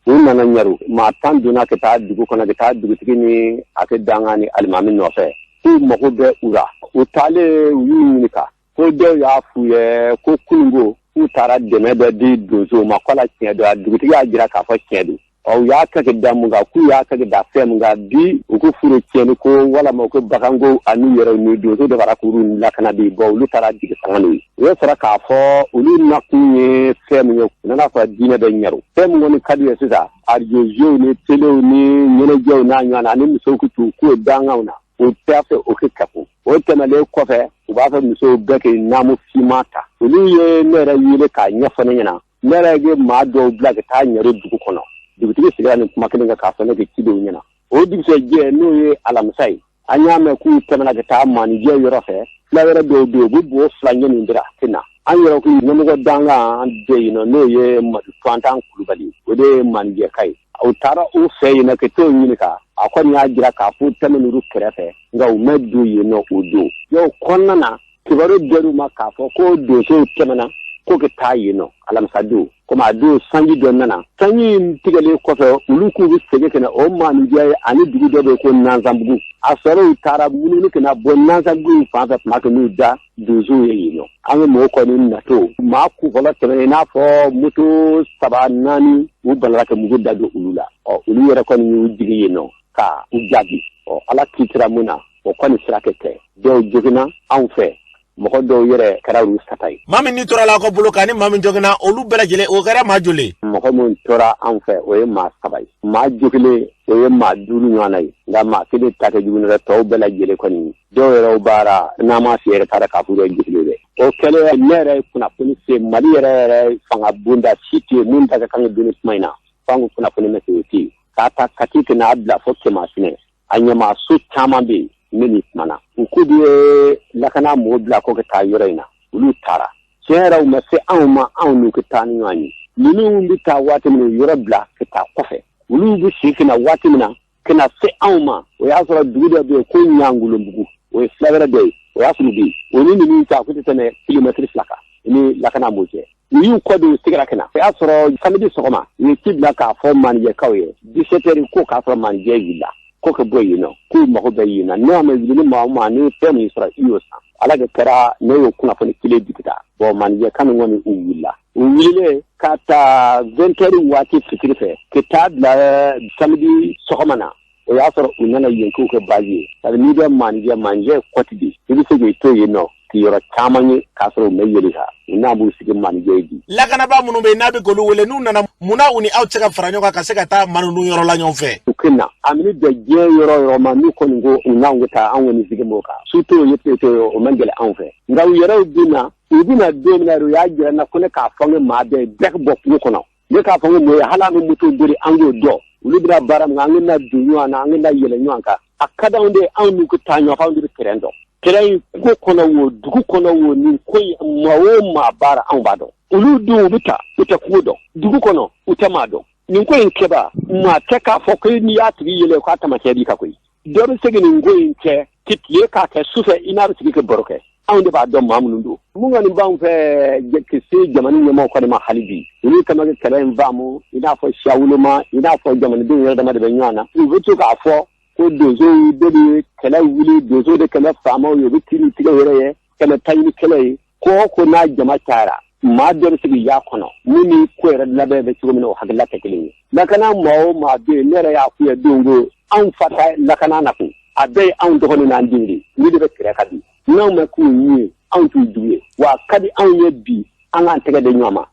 u nana Ɲaro. Maa 10 donna ka taa dugu kɔnɔ, ka taa dugutigi ni a kɛ dankan ni alimami nɔfɛ, k'u mago bɛ u la. U taalen, u y'u ɲininka ko dɔw y'a f'u ye ko kununko k'u taara dɛmɛ dɔ di donsow ma, ko ala tiɲɛ don. A dugutigi y'a jira k'a fɔ tiɲɛ don. Ɔ, u y'a kɛ ka da mun kan? K'u y'a kɛ ka da fɛn mun kan bi? U ko furu tiɲɛni ko, walama u ko baganko, ani yɛrɛ ni donso dɔ fara k'olu lakana bi. Bɔn, olu taara jigi sanga n'o ye. U ye sɔrɔ k'a fɔ olu nakun ye fɛn min ye, u nana fɔ diinɛ bɛ Ɲaro. Fɛn min kɔni ka di ye sisan, arajow ni telew ni ɲɛnajɛw n'a ɲɔgɔn na, ani musow k'u k'u danganw na, o t'a fɛ o kɛ kako. O tɛmɛnen kɔfɛ, u b'a fɛ musow bɛɛ k'i naamu finman ta. Olu ye ne yɛrɛ wele k'a ɲɛfɔ ne ɲɛna. Ne yɛrɛ ye maa dɔw bila ka taa Ɲaro dugu kɔnɔ. Dugutigi sigira nin kuma kelen kan k'a fɔ ne ka cidenw ɲɛna. O dugusɛjɛ, n'o ye alamisa ye, an y'a mɛn k'u tɛmɛna ka taa Manijɛ yɔrɔ fɛ. Fila wɛrɛ dɔw bɛ yen, u bɛ bo fila ɲɛ nin dira ka na. An yɛrɛ ko ɲɛmɔgɔ dankan bɛ yen nɔ, n'o ye Madu Fantan Kulubali, o de ye Manijɛka ye. U taara u fɛ yen nɔ ka t'o ɲininka. A kɔni y'a jira k'a fɔ tɛmɛn'olu kɛrɛfɛ, nka u ma don yen nɔ o don. O kɔnɔna na, kibaru dir'u ma k'a fɔ ko donsow tɛmɛna ko ka taa yen nɔ alamisa don. Komi a don sanji dɔ nana, sanji in tigɛlen kɔfɛ, olu k'u bɛ segin ka na o Manijɛ ani dugu dɔ bɛ yen ko Nansanbugu. A sɔrɔ u taara munumunu ka na bɔ Nansanbugu in fan fɛ tuma kɛ n'u da donsow ye yen nɔ. An ka mɔgɔw kɔni natɔ, maa kunfɔlɔ tɛmɛnen, i n'a fɔ moto 3 4, u balala ka mugu da don olu la. Ɔ, olu yɛrɛ kɔni y'u jigin yen nɔ ka u jaabi. Ɔ, Ala kitira mun na, o kɔni sira kɛ kɛ dɔw joginna anw fɛ, mɔgɔ dɔw yɛrɛ kɛra olu sata ye. Maa min ni tora la aw ka bolo kan ni maa min joginna, olu bɛɛ lajɛlen, o kɛra maa joli? Mɔgɔ min tora anw fɛ, o ye maa 3 ye. Maa jogilen, o ye maa 5 ɲɔgɔnna ye, nka maa kelen ta kɛ jugu dɛ. Tɔw bɛɛ lajɛlen kɔni, dɔw yɛrɛ baara n'a ma fi yɛrɛ taara k'a fɔ yɛrɛ jogilen dɛ. O kɛlen, ne yɛrɛ ye kunnafoni se Mali yɛrɛ yɛrɛ fanga bonda si tɛ yen mun ta ka kan ka don ni kuma in na, f'an ko kunnafoni ma se o tɛ yen. K'a ta Kati ka n'a bila fo Kɛmasinɛ, a ɲɛmaaso caman bɛ yen. Ne ni kumana, u k'u bɛ lakana mɔgɔw bila ko ka taa yɔrɔ in na. Olu taara, tiɲɛ yɛrɛ, u ma se anw ma. Anw n'u ka taa ni ɲɔgɔn ye, ninnu bɛ taa waati min, u yɔrɔ bila ka taa kɔfɛ, olu bɛ si ka na waati min na ka na se anw ma, o y'a sɔrɔ dugu dɔ bɛ yen ko Ɲangolonbugu, o ye fila wɛrɛ dɔ ye, o y'a sɔrɔ bɛ yen. O ni ninnu ta ko tɛ tɛmɛ kilomɛtiri 2 kan ni lakana m'o cɛ. U y'u kɔ don, u sigira ka na. O y'a sɔrɔ samedi sɔgɔma, u ye ci bila k'a fɔ Manijɛkaw ye 17h ko k'a sɔrɔ Manijɛ wulila ko ka bɔ yen nɔ, k'u mago bɛ yen nɔ. N'o ma wuli ni maa o maa ni fɛn min sɔrɔ, i y'o san. Ala de kɛra ne y'o kunnafoni kelen di ka taa. Bɔn, Manijɛ kan kɔni, u wulila. U wulilen ka taa 20h waati fitiri fɛ ka taa bila samedi sɔgɔma na, o y'a sɔrɔ u nana yen k'u kɛ baasi ye. Sabu n'i bɛ Manijɛ, Manijɛ kɔti bi, i bɛ se k'i to yen nɔ k'i yɔrɔ caman ye k'a sɔrɔ u ma yeli kan. U n'a b'u sigi Manijɛ bi. Lakanabaa minnu bɛ yen n'a bɛ k'olu wele, n'u nana, munna u ni aw tɛ se ka fara ɲɔgɔn kan ka se ka taa maa ninnu yɔrɔ la ɲɔgɔn fɛ? U kɛ na a mini bɛn diɲɛ yɔrɔ yɔrɔ ma, n'u kɔni ko u n'anw ka taa, anw kɔni sigi m'o kan. Su t'o ye, tile t'o ye, o man gɛlɛn anw fɛ. Nka u yɛrɛw bɛ na, u bɛ na don min na, u y'a jira n na ko ne k'a fɔ n ko maa bɛɛ bɛɛ ka bɔ kungo kɔnɔ. Ne k'a fɔ n ko mun ye, hali an bɛ moto boli, an k'o dɔn. Olu bɛna baara min kɛ, an bɛna don ɲɔgɔn na, an bɛna yɛlɛ ɲɔgɔn kan. A ka d'anw de ye, anw n'u ka taa ɲɔgɔn fɛ, anw de bɛ terrain dɔn. Terrain in, kungo kɔnɔ wo, dugu kɔnɔ wo, nin ko in, maa o maa baara, anw b'a dɔn. Olu dun, u bɛ taa, u tɛ kungo dɔn, dugu kɔnɔ u tɛ maa dɔn. Nin ko in kɛba, maa tɛ k'a fɔ ko n'i y'a tigi yɛlɛ k'a taamasiyɛn b'i kan koyi. Dɔ bɛ se ka nin ko in kɛ ki tile k'a kɛ sufɛ, i n'a bɛ sigi ka baro kɛ. Anw de b'a dɔn maa minnu don. Mun kɔni b'anw fɛ ka se jamana ɲɛmaaw kɔni ma hali bi, olu kama ka kɛlɛ in faamu, i n'a fɔ siya woloma, i n'a fɔ jamanadenw yɛrɛ dama de bɛ ɲɔgɔn na. U bɛ to k'a fɔ Ko donsow de bɛ kɛlɛ wuli, donso de kɛlɛ faamaw ye, u bɛ kiiri tigɛ yɛrɛ ye, kɛlɛ taɲini kɛlɛ ye. Ko o ko n'a jama cayara, maa dɔ bɛ se k'i y'a kɔnɔ min ni ko yɛrɛ labɛn bɛ cogo min na, o hakilila tɛ kelen ye. Lakana maa o maa bɛ yen, ne yɛrɛ y'a f'u ye don ko anw fa ta lakana na kun, a bɛɛ ye anw dɔgɔnin n'an denw de ye, olu de bɛ kɛrɛ ka bi. N'anw ma k'u ye, anw t'u jugu ye, wa a ka di anw ye bi an k'an tɛgɛ di ɲɔgɔn ma.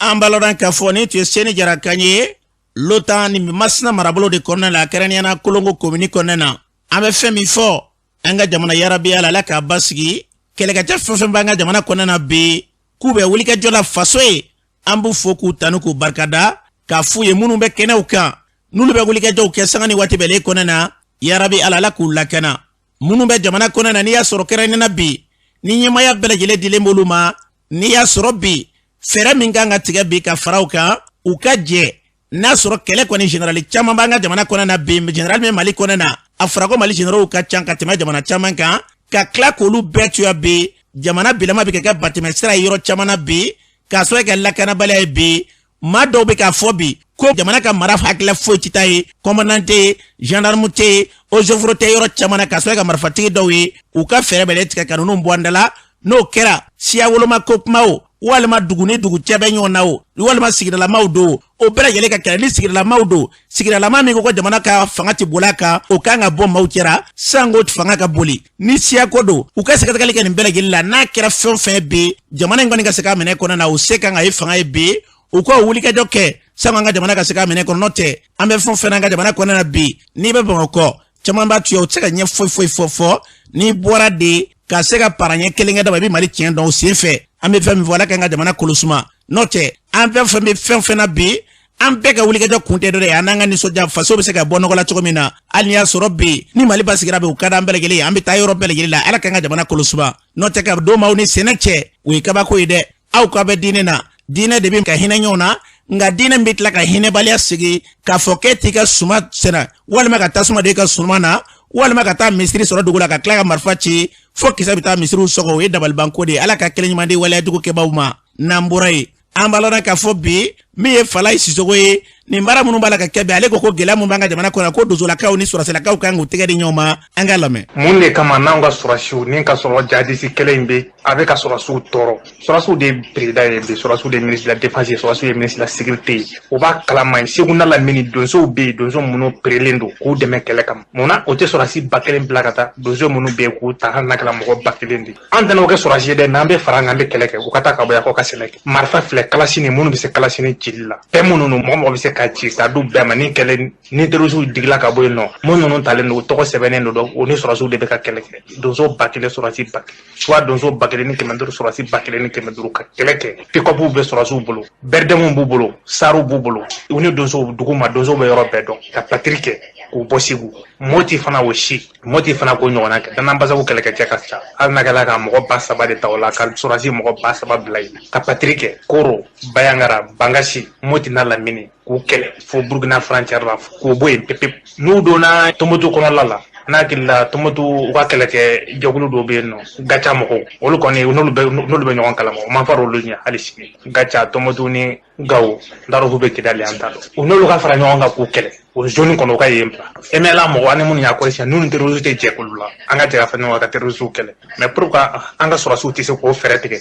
An b'a lɔn k'a fɔ nin tun ye Seni Jara kan ye Lotan ni Masina marabolo de kɔnɔna la, kɛrɛnkɛrɛnnenya la Kolongo komini kɔnɔna na. An bɛ fɛn min fɔ an ka jamana, yarabi Ala, Ala k'a basigi. Kɛlɛkɛcɛ fɛn fɛn b'an ka jamana kɔnɔna na bi k'u bɛ wulikajɔ la faso ye, an b'u fo k'u tanu k'u barikada, k'a f'u ye minnu bɛ kɛnɛw kan, n'olu bɛ wulikajɔw kɛ sanga ni waati bɛɛ kɔnɔna na, yarabi Ala, Ala k'u lakana. Minnu bɛ jamana kɔnɔna na, n'i y'a sɔrɔ kɛrɛnkɛrɛnnenya la bi ni ɲɛmaaya bɛɛ lajɛlen dilen b'olu ma, n'i y'a sɔrɔ bi fɛɛrɛ min kan ka tigɛ bi ka fara u kan, u ka jɛ. N'a sɔrɔ kɛlɛ kɔni, generali caman b'an ka jamana kɔnɔ na bi, generali min Mali kɔnɔ na, a fɔra ko Mali generaliw ka ca ka tɛmɛ jamana caman kan, ka tila k'olu bɛɛ tuya bi, jamana bilama bɛ ka kɛ batɛmɛ sira ye yɔrɔ caman na bi, k'a sɔrɔ kɛ lakanabaliya ye bi. Maa dɔw bɛ k'a fɔ bi ko jamana ka mara hakilila foyi tɛ taa ye, commandant tɛ yen, gendarme tɛ yen, eaux et forêts tɛ yɔrɔ caman na, k'a sɔrɔ ka marifatigi dɔw ye. U ka fɛɛrɛ bɛɛ tigɛ ka ninnu bɔ an da la. N'o kɛra, siya woloma ko kuma o, walima dugu ni dugu cɛ bɛ ɲɔgɔn na o, walima sigidalamaw don, o bɛɛ lajɛlen ka kɛlɛ. Ni sigidalamaw don, sigidalama min ko ko jamana ka fanga tɛ boli a kan, o kan ka bɔ maaw cɛra sanko fanga ka boli. Ni siyako don, u ka sɛgɛsɛgɛli kɛ nin bɛɛ lajɛlen la. N'a kɛra fɛn o fɛn bi, jamana in kɔni ka se k'a minɛ kɔnɔ na, o se kan ka ye fanga ye bi, u ka wulikajɔ kɛ sanko an ka jamana ka se k'a minɛ kɔnɔ. N'o tɛ, an bɛ fɛn o fɛn na an ka jamana kɔnɔ na bi, n'i bɛ Bamakɔ, caman b'a tuya, u tɛ se ka ɲɛ foyi foyi fɔ fɔ n'i bɔra de ka se ka paraɲɛ kelen kɛ daba, i bɛ Mali tiɲɛ dɔn o sen fɛ. An bɛ fɛn min fɔ, Ala k'an ka jamana kolosuma. N'o tɛ, an bɛɛ fɛn bɛ fɛn fɛn na bi, an bɛɛ ka wulikajɔ kun tɛ dɔ ye, an n'an ka nisɔndiya, faso bɛ se ka bɔ nɔgɔ la cogo min na. Hali n'i y'a sɔrɔ bi ni Mali basigira bi, o ka d'an bɛɛ lajɛlen ye, an bɛ taa yɔrɔ bɛɛ lajɛlen la. Ala k'an ka jamana kolosuma. N'o tɛ, ka don maaw ni sɛnɛ cɛ, o ye kabako ye dɛ. Aw k'a bɛ diinɛ na, diinɛ de bɛ ka hinɛ ɲɔgɔn na, nka diinɛ min bɛ tila ka hinɛbaliya sigi k'a fɔ k'e t'i ka suma sɛnɛ, walima ka tasuma don i ka suma na, walima ka taa misiri sɔrɔ dugu la ka tila ka marifa ci fo kisɛ bɛ taa misiriw sɔgɔ, o ye dabalibanko de ye. Ala ka kelen ɲuman di waleyajugu kɛbaaw ma. N'an bɔra yen, an b'a lɔn k'a fɔ bi min ye Falayi Sisoko ye, nin baara minnu b'a la ka kɛ bi, ale ko ko gɛlɛya min b'an ka jamana kɔnɔ, ko donsolakaw ni sɔrɔsilakaw kan k'u tɛgɛ di ɲɔgɔn ma. An ka lamɛn. Mun de kama n'anw ka sɔrɔsiw ni ka sɔrɔ jihadisi kɛlɛ in bɛ, a bɛ ka sɔrɔsiw tɔɔrɔ? Sɔrɔsiw de ye président ye bi, sɔrɔsiw de ye ministre de la défense ye, sɔrɔsiw ye ministre de la sécurité ye. O b'a kalama ye, Segu n'a lamini donsow bɛ yen, donso minnu perelen don k'u dɛmɛ kɛlɛ kama. Mun na o tɛ sɔrɔsi 1000 bila ka taa donso minnu bɛ yen k'u ta, hali n'a kɛra mɔgɔ 1000 de ye? An tɛna o kɛ sɔrɔsi ye dɛ, mais an bɛ fara an kan, an bɛ kɛlɛ kɛ. U ka taa ka bɔ yan k'aw ka sɛnɛ kɛ. Marifa filɛ, kalasini minnu bɛ se kalasini cili la, bɛɛ minnu don, mɔgɔ mɔgɔ bɛ se ka ci ka d'u bɛɛ ma. Ni kɛlɛ ni terrorisiw digila ka bɔ yen nɔ, minnu ninnu talen don, u tɔgɔ sɛbɛnnen don, o ni sɔrɔsiw de bɛ ka kɛlɛ kɛ. Donso 1000, sɔrɔsi 1000, soit donso 1500, sɔrɔsi 1500 ka kɛlɛ kɛ. Pick-upw bɛ sɔrɔsiw bolo, BRDMw b'u bolo, SARw b'u bolo. U ni donsow dugu ma, donsow bɛ yɔrɔ bɛɛ dɔn, ka patrouille kɛ k'u bɔ Segu. Moti fana, o si Moti fana ko ɲɔgɔnna kɛ. Dananbasago kɛlɛkɛcɛ ka ca, hali n'a kɛra ka mɔgɔ 3000 de ta o la, ka sɔrɔsi mɔgɔ 3000 bila yen ka patrouille kɛ Koro, Bayangara, Bangasi, Moti n'a lamini, k'u kɛlɛ fo Burukina frontière la, k'u bɔ yen pepe. N'u donna Tombouctou kɔnɔla la, n'a hakili la Tombouctou, u ka kɛlɛkɛ jɛkulu dɔw bɛ yen nɔ, Gaca mɔgɔw, olu kɔni n'olu bɛ ɲɔgɔn kalama, o man fari olu ɲɛ hali sini. Gaca, Tombouctou ni Gawo, n t'a dɔn k'u bɛ Kidali, an t'a dɔn. U n'olu ka fara ɲɔgɔn kan k'u kɛlɛ o zone kɔnɔ, u ka yen bila. MNLA mɔgɔ ani minnu y'a kɔrɔsiɲɛ, n'u ni terroriste tɛ jɛkulu la, an ka jɛ ka fara ɲɔgɔn kan ka terroriste kɛlɛ. Mais pourquoi an ka sɔrɔsiw tɛ se k'o fɛɛrɛ tigɛ?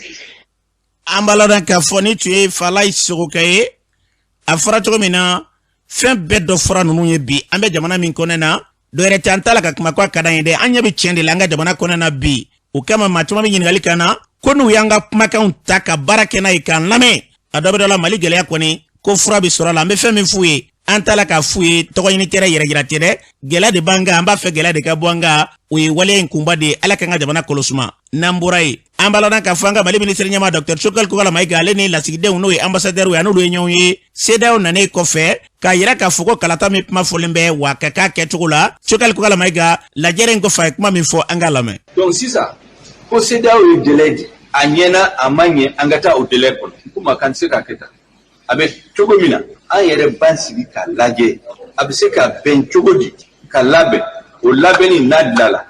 An b'a lɔn k'a fɔ ni tun ye Falayi Sogokɛ ye. A fɔra cogo min na, fɛn bɛɛ dɔ fɔra ninnu ye bi. An bɛ jamana min kɔnɔ na, dɔ yɛrɛ tɛ an t'a la ka kuma ko a ka d'an ye dɛ. An ɲɛ bɛ tiɲɛ de la an ka jamana kɔnɔ na bi. O kama, maa caman bɛ ɲininkali kan na ko n'u y'an ka kumakanw ta ka baara kɛ n'a ye k'an lamɛn, a dɔ bɛ dɔ la, Mali gɛlɛya kɔni ko fura bɛ sɔrɔ a la. An bɛ fɛn min f'u ye, an t'a la k'a f'u ye tɔgɔ ɲini tɛ dɛ, yɛrɛ jira tɛ dɛ. Gɛlɛya de b'an kan, an b'a fɛ gɛlɛya de ka bɔ an kan. O ye waleya in kunba de ye. Ala k'an ka jamana kolosuma. N'an bɔra yen, an b'a lɔn k'a fɔ an ka Mali minisiri ɲɛmaa Dr Choguel Kokalla Maïga, ale ni lasigidenw, n'o ye ambassadeur ye, a n'olu ye ɲɔgɔn ye CEDEAO nanen kɔfɛ, k'a yira k'a fɔ ko kalata min kuma fɔlen bɛ wa ka k'a kɛcogo la. Choguel Kokalla Maïga, lajɛrɛ in kɔfɛ, a ye kuma min fɔ, an k'a lamɛn. Donc sisan ko CEDEAO ye délai di, a ɲɛna a ma ɲɛ, an ka taa o délai kɔnɔ. Komi a kan tɛ se ka kɛ tan, a bɛ cogo min na, an yɛrɛ b'an sigi k'a lajɛ a bɛ se ka bɛn cogo di ka labɛn. O labɛnni n'a dilanla,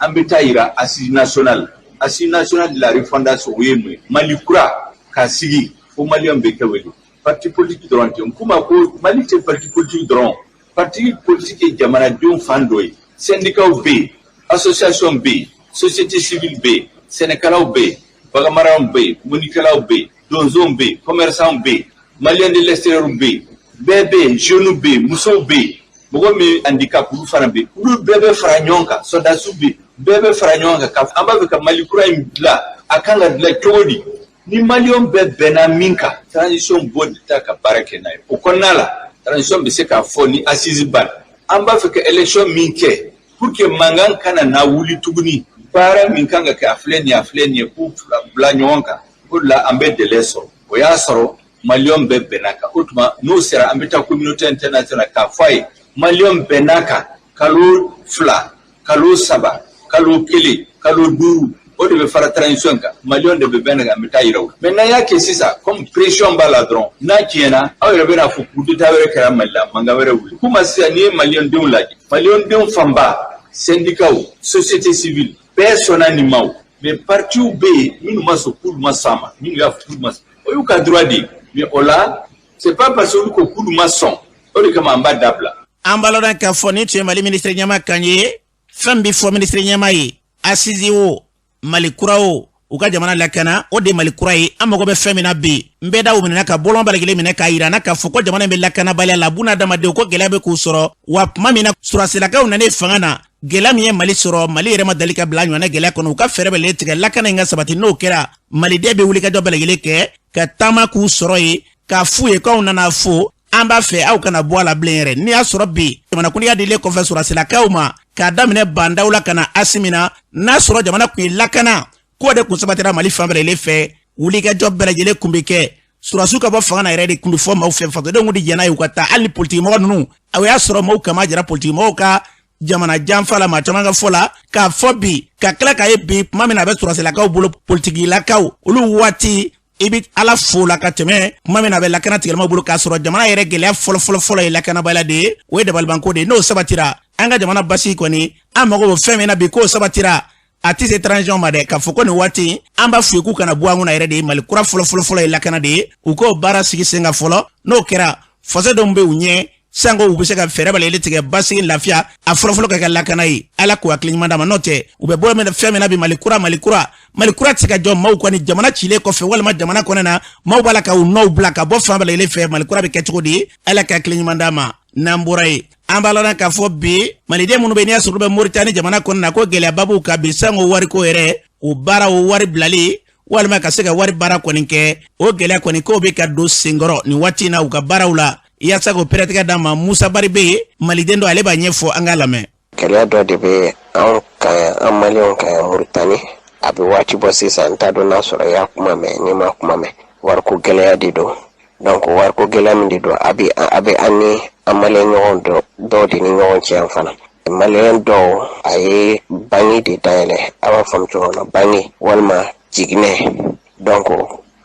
an bɛ taa yira assise nationale, assise nationale de la refondation. O ye mun ye? Mali kura ka sigi fo Maliyɛnw bɛ kɛ wele. Parti politique dɔrɔn tɛ. N kuma ko Mali tɛ parti politique dɔrɔn, parti politique ye jamanadenw fan dɔ ye. syndicats bɛ yen, association bɛ yen, société civile bɛ yen, sɛnɛkɛlaw bɛ yen, baganmaraw bɛ yen, mɔnnikɛlaw bɛ yen, donsow bɛ yen, commerçants bɛ yen, maliens de l'extérieur bɛ yen, bɛɛ bɛ yen, jeunes bɛ yen, musow bɛ yen, mɔgɔ min handicap olu fana bɛ yen, olu bɛɛ bɛ fara ɲɔgɔn kan, sɔrɔdasiw bɛ yen, bɛɛ bɛ fara ɲɔgɔn kan ka an b'a fɛ ka Mali kura in dilan, a kan ka dilan cogo di? Ni maliyɛnw bɛɛ bɛnna min kan, transition b'o de ta ka baara kɛ n'a ye. O kɔnɔna la, transition bɛ se k'a fɔ ni assise ban, an b'a fɛ ka élection min kɛ pour que mankan kana na wuli tuguni, baara min kan ka kɛ, a filɛ nin ye, a filɛ nin ye, k'u bila ɲɔgɔn kan. O de la an bɛ délai sɔrɔ. O y'a sɔrɔ maliyɛnw bɛɛ bɛnna kan. O tuma n'o sera, an bɛ taa communauté internationale k'a fɔ a ye maliyɛnw bɛnna kan, kalo 2, kalo 3, kalo 1, kalo 5, o de bɛ fara transition kan. Maliyɛnw de bɛ bɛn kan, an bɛ taa yira u la. Mais n'an y'a kɛ sisan, comme pression b'a la dɔrɔn, n'a tiɲɛna, aw yɛrɛ bɛna fɔ coup d'état wɛrɛ kɛra Mali la, mankan wɛrɛ wuli. Kuma sisan, n'i ye maliyɛn denw lajɛ, maliyɛn denw fanba, syndicats, société civile, bɛɛ sɔnna nin ma. O mais partiw bɛ yen minnu ma sɔn, k'olu ma sɔn a ma, minnu y'a fɔ k'olu ma sɔn, o y'u ka droit de ye. Mais o la, c'est pas parce que olu ko k'olu ma sɔn, o de kama an b'a dabila. An b'a lɔn k'a fɔ nin tun ye Mali minisiri ɲɛma kan ye. Fɛn bɛ fɔ minisiri ɲɛma ye, assise o, Mali kura o, u ka jamana lakana, o de Mali kura ye. An mago bɛ fɛn min na bi, n bɛɛ da u minɛ ka bɔlɔn bɛɛ lajɛlen minɛ k'a yira n na k'a fɔ ko jamana in bɛ lakanabaliya la, buna adamadenw ko gɛlɛya bɛ k'u sɔrɔ. Wa tuma min na sɔrɔdasilakaw nanen fanga na, gɛlɛya min ye Mali sɔrɔ, Mali yɛrɛ ma dali ka bila ɲɔgɔnna gɛlɛya kɔnɔ. U ka fɛɛrɛ bɛɛ tigɛ lakana in ka sabati. N'o kɛra, maliden bɛ wulikajɔ bɛɛ lajɛlen kɛ ka taama k'u sɔrɔ yen, k'a f'u ye k'anw nana fo, an b'a fɛ aw kana bɔ a la bilen yɛrɛ. N'i y'a sɔrɔ bi jamanakuntigiya dilen kɔfɛ sɔrɔdasilakaw ma, k'a daminɛ Bandaw la ka na Asimi na, n'a sɔrɔ jamana kun ye lakana k'o de kun sabatira Mali fan bɛɛ lajɛlen fɛ, wulikajɔ bɛɛ lajɛlen kun bɛ kɛ sɔrɔdasiw ka bɔ fanga na yɛrɛ de kun bɛ fɔ maaw fɛ. Fasodenw kun tɛ jɛn n'a ye u ka taa. Hali politikimɔgɔ ninnu, o y'a sɔrɔ maaw kama jara politikimɔgɔw ka jamana janfa la, maa caman ka fɔ la k'a fɔ bi ka tila k'a ye bi tuma min na a bɛ sɔrɔdasilakaw bolo, politikilakaw olu waati, i bɛ Ala fo la ka tɛmɛ tuma min na a bɛ lakana tigilamaw bolo, k'a sɔrɔ jamana yɛrɛ gɛlɛya fɔlɔ fɔlɔ fɔlɔ ye lakanabaliya de ye. O ye dabalibanko de ye. N'o sabatira, an ka jamana basigi kɔni, an mago bɛ fɛn min na bi k'o sabatira, a tɛ se transition ma dɛ. K'a fɔ ko nin waati an b'a f'u ye k'u kana bɔ an kunna yɛrɛ de ye. Mali kura fɔlɔ fɔlɔ fɔlɔ ye lakana de ye. U k'o baara sigi sen kan fɔlɔ. N'o kɛra, fasodenw bɛ u ɲɛ sanko u bɛ se ka fɛɛrɛ bɛɛ lajɛlen tigɛ basigi, lafiya, a fɔlɔfɔlɔ ka kɛ lakana ye. Ala k'u hakili ɲuman d'a ma. N'o tɛ, u bɛ bɔ fɛn min na bi, Mali kura, Mali kura, Mali kura tɛ se ka jɔ maaw kɔni jamana cilen kɔfɛ walima jamana kɔnɔ na maaw b'a la ka u nɔw bila ka bɔ fan bɛɛ lajɛlen fɛ. Mali kura bɛ kɛ cogo di? Ala ka hakili ɲuman d'a ma. N'an bɔra yen, an b'a lɔn k'a fɔ bi maliden minnu bɛ, n'i y'a sɔrɔ olu bɛ Moritani jamana kɔnɔ na, ko gɛlɛyaba b'u kan bi, sango wariko yɛrɛ, o baara, o wari bilali walima ka se ka wari baara kɔni kɛ, o gɛlɛya kɔni k'o bɛ ka don senkɔrɔ nin waati in na u ka baaraw la. Yaasa k'o pɛrɛtigɛ d'a ma, Musa Bari bɛ yen, maliden dɔ, ale b'a ɲɛfɔ, an k'a lamɛn. Gɛlɛya dɔ de bɛ anw kan yan, an maliyɛnw kan yan Muritani. A bɛ waati bɔ sisan, n t'a dɔn n'a sɔrɔ i y'a kuma mɛn, n'i ma kuma mɛn. Wariko gɛlɛya de don. Donc wariko gɛlɛya min de don, a bɛ an ni an maliyɛn ɲɔgɔn dɔ dɔw de ni ɲɔgɔn cɛ yan fana. Maliyɛn dɔw, a ye banki de dayɛlɛ, a b'a faamu cogo min na, banki walima jiginɛ. Donc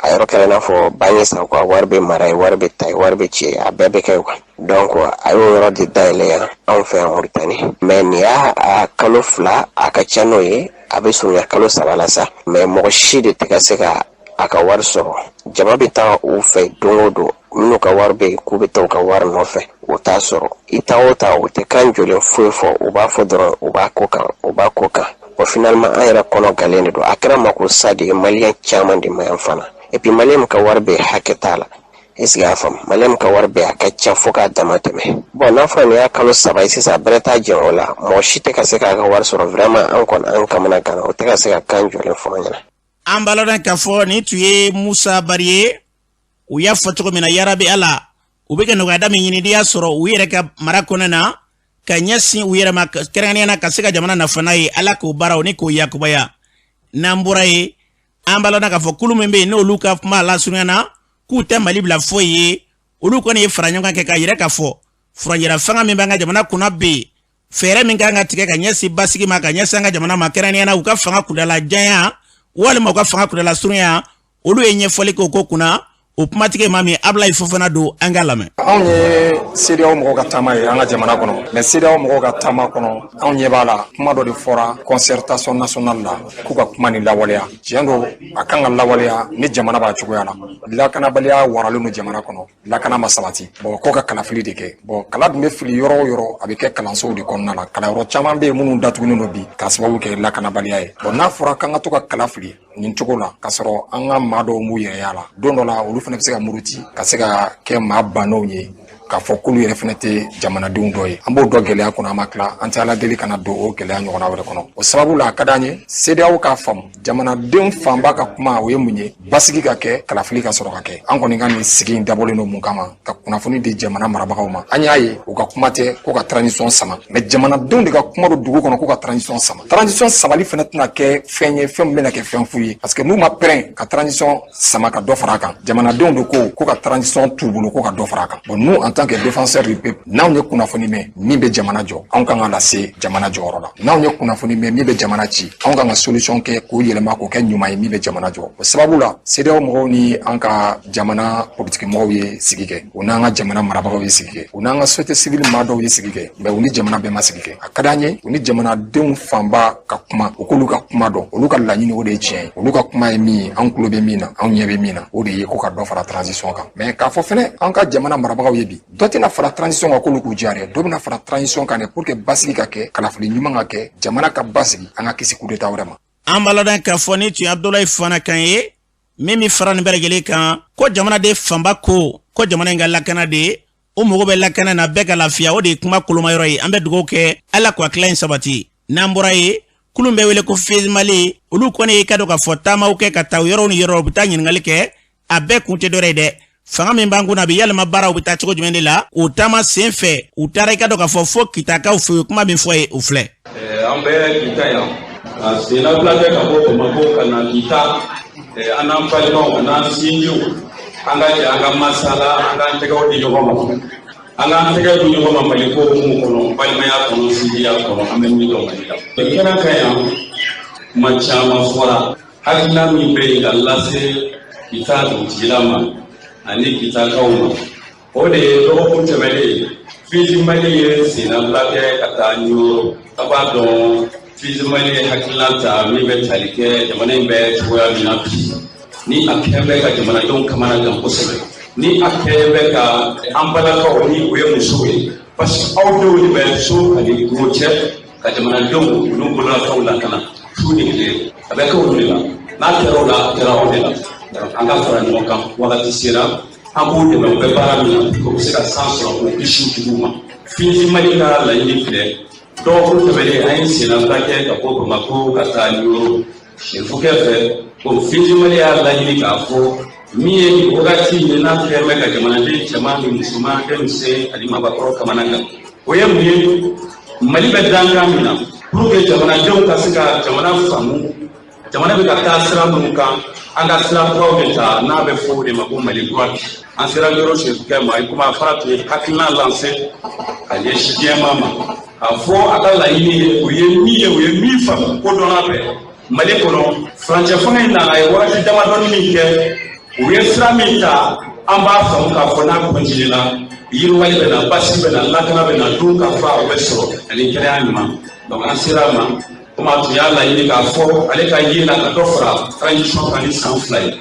a yɔrɔ kɛra i n'a fɔ banki san quoi, wari bɛ mara yen, wari bɛ ta yen, wari bɛ ci yen, a bɛɛ bɛ kɛ yen quoi. Donc a y'o yɔrɔ de dayɛlɛ yan anw fɛ yan Muritani. Mais nin y'a a kalo 2, a ka ca n'o ye, a bɛ surunya kalo 3 la sa, mais mɔgɔ si de tɛ ka se ka a ka wari sɔrɔ. Jama bɛ taa u fɛ don o don, minnu ka wari bɛ yen k'u bɛ taa u ka wari nɔfɛ, u t'a sɔrɔ. I taa o ta, u tɛ kan jɔlen foyi fɔ, u b'a fɔ dɔrɔn u b'a ko kan, u b'a ko kan. Bon, finalement an yɛrɛ kɔnɔ galen de don. A kɛra mako sa de ye maliyɛn caman de ma yan fana. Et puis maliyɛn min ka wari bɛ yen, hakɛ t'a la. Est ce que y'a faamu? Maliyɛn min ka wari bɛ yen, a ka ca fo k'a dama tɛmɛ. Bon, n'a fɔra nin y'a kalo 3 ye sisan, a bɛrɛ t'a jɛn o la, mɔgɔ si tɛ ka se k'a ka wari sɔrɔ. Vraiment, an kɔni, an kamana gana, o tɛ ka se ka kan jɔlen fɔ an ɲɛna. An b'a lɔn k'a fɔ nin tun ye Musa Bari ye. U y'a fɔ cogo min na, yarabi Ala, u bɛ ka nɔgɔyada min ɲini, n'i y'a sɔrɔ u yɛrɛ ka mara kɔnɔna na, ka ɲɛsin u yɛrɛ ma, kɛrɛnkɛrɛnnenya na ka se ka jamana nafa n'a ye, Ala k'o baaraw ni k'o yakubaya. N'an bɔra yen, an b'a lɔn k'a fɔ kulu min bɛ yen, n'olu ka kuma lasurunya na k'u tɛ Mali bila foyi ye, olu kɔni ye fara ɲɔgɔn kan kɛ k'a yira k'a fɔ furancɛla fanga min b'an ka jamana kunna bi, fɛɛrɛ min kan ka tigɛ ka ɲɛsin basigi ma, ka ɲɛsin an ka jamana ma, kɛrɛnkɛrɛnnenya na u ka fanga kundala janya walima u ka fanga kundala surunya, olu ye ɲɛfɔli kɛ o ko kunna. O kumatigi maa min Abulayi Fofana don, an k'a lamɛn. Anw ye CEDEAO mɔgɔw ka taama ye an ka jamana kɔnɔ, mais CEDEAO mɔgɔw ka taama kɔnɔ, anw ɲɛ b'a la, kuma dɔ de fɔra concertation nationale la k'u ka kuma nin lawaleya. Tiɲɛ don, a kan ka lawaleya ni jamana b'a cogoya la. Lakanabaliya waralen don jamana kɔnɔ, lakana ma sabati. Bon, ko ka kalafili de kɛ. Bon, kala dun bɛ fili yɔrɔ o yɔrɔ, a bɛ kɛ kalansow de kɔnɔna la. Kalanyɔrɔ caman bɛ yen minnu datugunen don bi k'a sababu kɛ lakanabaliya ye. Bon, n'a fɔra k'an ka to ka kala fili nin cogo la, k'a sɔrɔ an ka maa dɔw m'u yɛrɛ y'a la, don dɔ la olu fana bɛ se ka muruti ka se ka kɛ maa bannenw ye, k'a fɔ k'olu yɛrɛ fana tɛ jamanadenw dɔ ye. An b'o dɔ gɛlɛya kɔnɔ, an ma tila, an tɛ Ala deli kana don o gɛlɛya ɲɔgɔnna wɛrɛ kɔnɔ. O sababu la, a ka d'an ye CEDEAO k'a faamu, jamanadenw fanba ka kuma, o ye mun ye? Basigi ka kɛ, kalafili ka sɔrɔ ka kɛ. An kɔni ka nin sigi in dabɔlen don mun kama? Ka kunnafoni di jamana marabagaw ma. An y'a ye, u ka kuma tɛ ko ka transition sama, mais jamanadenw de ka kuma don dugu kɔnɔ ko ka transition sama. Transition samali fana tɛna kɛ fɛn ye, fɛn min bɛna kɛ fɛn fu ye, parce que n'u ma pɛrɛn ka transition sama ka dɔ fara a kan, jamanadenw de ko ko ka transition t'u bolo, ko ka dɔ fara a kan. Bon, nous, en tant que défenseur du peuple, n'anw ye kunnafoni mɛn min bɛ jamana jɔ, anw kan ka lase jamana jɔyɔrɔ la. N'anw ye kunnafoni mɛn min bɛ jamana ci, anw kan ka solution kɛ k'o yɛlɛma k'o kɛ ɲuman ye min bɛ jamana jɔ. O sababu la, CEDEAO mɔgɔw ni an ka jamana politiki mɔgɔw ye sigi kɛ, u n'an ka jamana marabagaw ye sigi kɛ, u n'an ka société civile maa dɔw ye sigi kɛ, mais u ni jamana bɛɛ ma sigi kɛ. A ka d'an ye u ni jamanadenw fanba ka kuma, u k'olu ka kuma dɔn, olu ka laɲini, o de ye tiɲɛ ye. Olu ka kuma ye min ye, an tulo bɛ min na, anw ɲɛ bɛ min na, o de ye ko ka dɔ fara transition kan. Mais k'a fɔ fɛnɛ an ka jamana marabagaw ye bi, dɔ tɛna fara transition kan k'olu k'u diya dɛ, dɔ bɛna fara transition kan dɛ pour que basigi ka kɛ, kalafili ɲuman ka kɛ, jamana ka basigi, an ka kisi coup d'état wɛrɛ ma. An b'a ladɔn k'a fɔ ni tun ye Abudulayi Fana kan ye. Min bɛ fara nin bɛɛ lajɛlen kan, ko jamanaden fanba ko ko jamana in ka lakana de, o mago bɛ lakana na, bɛɛ ka lafiya, o de ye kuma kolomayɔrɔ ye. An bɛ dugawu kɛ, Ala k'o hakilila in sabati. N'an bɔra yen, kulun bɛ wele ko FISE Mali, olu kɔni y'i ka dɔn k'a fɔ taamaw kɛ ka taa yɔrɔw ni yɔrɔ, u bɛ taa ɲininkali kɛ. A bɛɛ kun tɛ dɔwɛrɛ ye dɛ, fanga min b'an kun na, a bɛ yɛlɛma, baaraw bɛ taa cogo jumɛn de la. O taama sen fɛ, u taara i ka dɔn k'a fɔ fo Kitakaw fɛ yen. Kuma min fɔ ye, o filɛ. An bɛ Kita yan ka sennabila kɛ ka bɔ Bamakɔ ka na Kita. An n'an balimaw, an n'an sinjiw, an ka jɛ an ka masala, an k'an tɛgɛw di ɲɔgɔn ma, an k'an tɛgɛ di ɲɔgɔn ma Mali ko hukumu kɔnɔ, balimaya kɔnɔ, sinjiya kɔnɔ. An bɛ min dɔn Mali la, kɛnɛ kan yan, kuma caman fɔra. Hakilina min bɛ yen ka lase Kita dugutigila ma ani Kitakaw ma, o de ye dɔgɔkun tɛmɛnen, FISE Mali ye sennabila kɛ ka taa Ɲoro. A b'a dɔn, FISE Mali ye hakilina ta min bɛ tali kɛ jamana in bɛ cogoya min na bi, ni a kɛn bɛ ka jamanadenw kamana gan kosɛbɛ, ni a kɛn bɛ ka an balakaw, ni o ye musow ye, parce que aw denw de bɛ so ani kungo cɛ ka jamanadenw olu bololafɛnw lakana su ni tile. A bɛ kɛ olu de la. N'a kɛra o la, a kɛra aw de la. An ka fara ɲɔgɔn kan, wagati sera an k'u dɛmɛ. U bɛ baara min na, o bɛ se ka san sɔrɔ k'u kisi juguw ma. FISE Mali ka laɲini filɛ. Dɔgɔkun tɛmɛnen, an ye sennabila kɛ ka bɔ Bamakɔ ka taa Ɲoro sefukɛ fɛ. O FISE Mali y'a laɲini k'a fɔ min ye nin wagati in n'a kɛn bɛ ka jamanaden cɛman ni musoman, denmisɛn ani maabakɔrɔ kamana gan, o ye mun ye? Mali bɛ dankan min na, pour que jamanadenw ka se ka jamana faamu, jamana bɛ ka taa sira minnu kan, an ka sira kuraw de ta, n'a bɛ fɔ o de ma ko Mali kura. Bi an sera Ɲoro sefukɛ ma, i komi a fara tun ye hakilina lancer ka ɲɛsin diɲɛmaa ma, k'a fɔ a ka laɲini ye o ye min ye, o ye min faamu ko dɔnna fɛ Mali kɔnɔ. Furancɛ fanga in nana, a ye wagati damadɔni min kɛ, u ye sira min ta, an b'a faamu k'a fɔ n'a continué la, yiriwali bɛ na, basigi bɛ na, lakana bɛ na, dun ka fa o bɛ sɔrɔ ani kɛnɛya ɲuman. Donc an sera a ma, komi a tun y'a laɲini k'a fɔ ale ka ye la ka dɔ fara transition kan ni san 2 ye.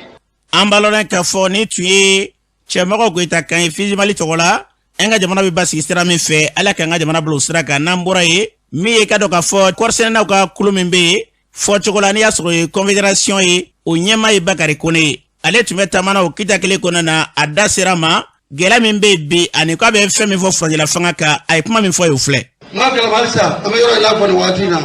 An b'a lɔn k'a fɔ ni tun ye Cɛmɔgɔ Goyita kan ye FISE Mali tɔgɔ la. An ka jamana bɛ basigi sira min fɛ, Ala k'an ka jamana bila o sira kan. N'an bɔra yen, min ye ka dɔn k'a fɔ kɔrisɛnɛnaw ka kulu min bɛ yen, fɔ cogo la n'i y'a sɔrɔ o ye confédération ye, o ɲɛmaa ye Bakari Kone ye. Ale tun bɛ taama na o kita kelen kɔnɔna na. A da sera ma gɛlɛya min bɛ yen bi, ani k'a bɛ fɛn min fɔ furancɛla fanga kan, a ye kuma min fɔ ye, o filɛ. N ka gɛlɛn halisa, an bɛ yɔrɔ in n'a fɔ nin waati in na,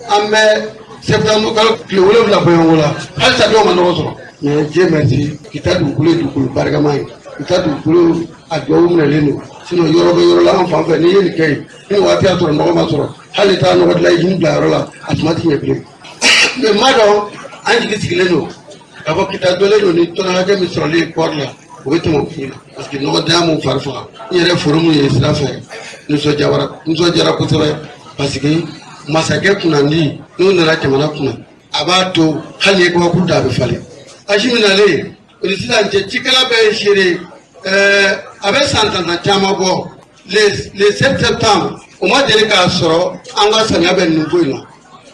an bɛ septembre kalo tile 7 bɔɲɔgɔnko la, halisa dɔw ma nɔgɔ sɔrɔ. Mais Dieu merci, Kita dugukolo ye dugukolo barikama ye. Kita dugukolo a duwawu minɛlen don. Sinon yɔrɔ bɛ yɔrɔ la an fan fɛ, n'i ye nin kɛ yen, ni waati y'a sɔrɔ nɔgɔ ma sɔrɔ, hali taa nɔgɔ dilan usine bila yɔrɔ la, a tuma ti ɲɛ bilen. Mais n b'a dɔn, an jigi sigilen don k'a fɔ Kita dɔlen don ni tɔnɔ hakɛ min sɔrɔli ye kɔɔri la, o bɛ tɛmɛ o fili, parce que nɔgɔdanya m'u fari faga. N yɛrɛ foro mun ye sira fɛ, nisɔndiyara, nisɔndiyara kosɛbɛ, parce que masakɛ kunnandi n'o nana jamana kunna, a b'a to hali ni ye kabakuru da, a bɛ falen. Asimi nalen O ni sisan cɛ, cikɛla bɛɛ ye seere, a bɛ san tan caman bɔ, le 7 septembre, o ma deli k'a sɔrɔ an ka samiya bɛ nin ko in na.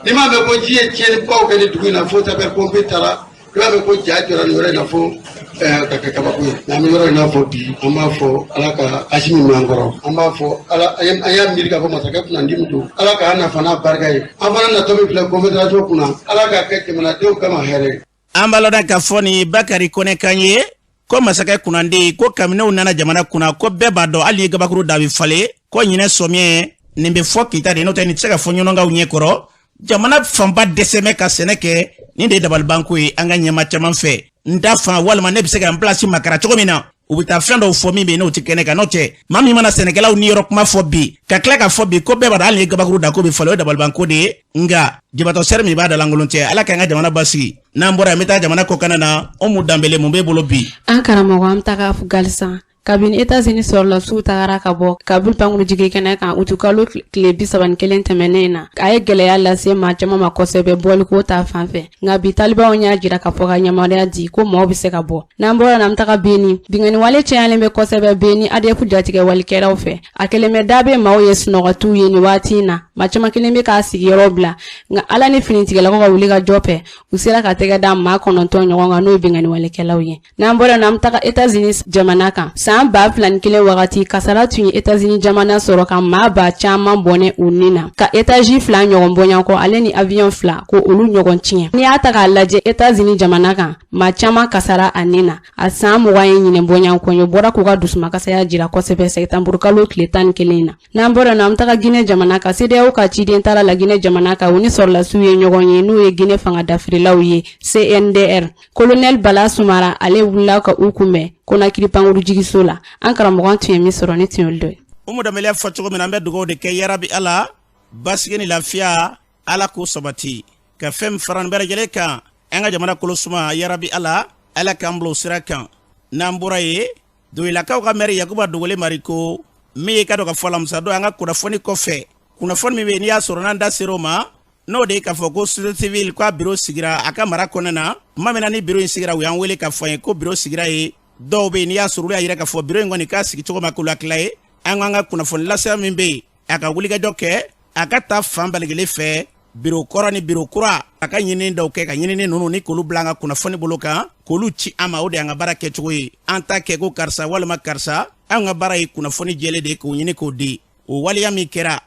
N'i m'a mɛn ko ji ye tiɲɛnibaw kɛ nin dugu in na, fo sapeur pompier taara, i b'a mɛn ko ja jɔra nin yɔrɔ in na fo ka kɛ kabako ye. N'an bɛ yɔrɔ in n'a fɔ bi, an b'a fɔ Ala ka Asimi min an kɔrɔ, an b'a fɔ Ala, an y'a miiri k'a fɔ masakɛ kunnandi min don, Ala k'an nafa n'a barika ye. An fana natɔ min filɛ confédération kunna, Ala k'a kɛ jamanadenw kama hɛrɛ ye. An b'a lɔn k'a fɔ nin Bakari Kɔnɛ kan ye ko masakɛ kunnandi ko kabini u nana jamana kunna, ko bɛɛ b'a dɔn, hali ni gabakuru da bɛ falen, ko ɲinɛ sɔmiɲɛ nin bɛ fɔ Kita de, n'o tɛ nin tɛ se ka fɔ ɲɔnɔnkaw ɲɛ kɔrɔ. Jamana fanba dɛsɛ bɛ ka sɛnɛ kɛ. Nin de ye dabalibanko ye an ka ɲɛma caman fɛ. N da fan walima ne bɛ se ka n pilasi makara cogo min na, u bɛ taa fɛn dɔw fɔ min bɛ yen n'o tɛ kɛnɛ kan. N'o tɛ, maa min mana sɛnɛkɛlaw niyɔrɔ kuma fɔ bi, ka tila k'a fɔ bi ko bɛɛ b'a dɔn, hali ni gabakuru da ko bɛ falen, o ye dabalibanko de ye. Nka jibatɔ sɛri min b'a dalankolon cɛ, Ala k'an ka jamana basigi. N'an bɔra yen, an bɛ taa jamana kɔkanna na. Umu Danbele, mun b'e bolo bi? An karamɔgɔ, an bɛ taga Afganistan. Kabini Etats-Unis sɔrɔlasiw tagara ka bɔ Kabul pankurujigi kɛnɛ kan utukalo tile 31 tɛmɛnen in na, a ye gɛlɛya lase maa caman ma kosɛbɛ bɔliko ta fan fɛ. Nka bi, talibanw y'a jira k'a fɔ ka yamaruya di ko maaw bɛ se ka bɔ. N'an bɔra, an bɛ taga Beni. Binkanni wale cayalen bɛ kosɛbɛ Beni ADF jatigɛ walikɛlaw fɛ. A kɛlen bɛ da bɛ maaw ye, sunɔgɔtiw ye nin waati in na. Maa caman kelen bɛ k'a sigiyɔrɔ bila, nka Ala ni finitigilakaw ka wuli ka jɔ fɛ, u sera ka tɛgɛ da maa 9 ɲɔgɔn kan, n'o ye binkanni walekɛlaw ye. N'an bɔra, an bɛ taga Etats-Unis jamana kan. San 2001 wagati, kasara tun ye Etats-Unis jamana sɔrɔ ka maa ba caman bɔnɛ u ni na, ka étage 2 ɲɔgɔn bɔɲɔgɔn ale ni avion 2 ko olu ɲɔgɔn tiɲɛ. N'i y'a ta k'a lajɛ Etats-Unis jamana kan, maa caman kasara a ni na. A san 20 ye ɲinɛ bɔɲɔgɔn ye, bɔra k'u ka dusumakasaya jira kosɛbɛ sɛtanburu kalo tile 11 na. N'an bɔra, an bɛ taga Ginɛ jamana kan. CEDEAO ka ciden taara la Ginɛ jamana kan, u ni sɔrɔlasiw ye ɲɔgɔn ye, n'o ye Ginɛ fanga dafirilaw ye, CNDR. Colonel Bala Sumara, ale wulila ka u kunbɛn Konakiri pankurujigiso la. An karamɔgɔ tun ye min sɔrɔ, ni tun y'olu dɔ ye. Umu Danbele fɔ cogo min na, an bɛ dugawu de kɛ, yarabi Ala, basigi ni lafiya, Ala k'o sabati ka fɛn fara nin bɛɛ lajɛlen kan, an ka jamana kolo suma, yarabi Ala, Ala k'an bila o sira kan. N'an bɔra yen, Doyilakaw ka mɛri Yakuba Dogole Mariko min ye ka dɔn ka fɔ alamisa don, an ka kunnafoni kɔfɛ, kunnafoni min bɛ yen n'i y'a sɔrɔ n'an da ser'o ma, n'o de ye k'a fɔ ko société civile k'a biro sigira a ka mara kɔnɔna na. Tuma min na ni biro in sigira, u y'an wele k'a fɔ an ye ko biro sigira ye. Dɔw bɛ yen n'i y'a sɔrɔ olu y'a yira k'a fɔ biro in kɔni k'a sigi cogo ma k'olu hakilila ye. An k'an ka kunnafoni lasenya min bɛ yen, a ka wulikajɔ kɛ, a ka taa fan bɛɛ lajɛlen fɛ, biro kɔrɔ ni biro kura, a ka ɲinini dɔw kɛ, ka ɲinini ninnu ni k'olu bila an ka kunnafoni bolo kan, k'olu ci an ma. O de y'an ka baara kɛcogo ye. An t'a kɛ ko karisa walima karisa. An ka baara ye kunnafoni jɛlen de ye, k'o ɲini k'o di. O waleya min kɛra,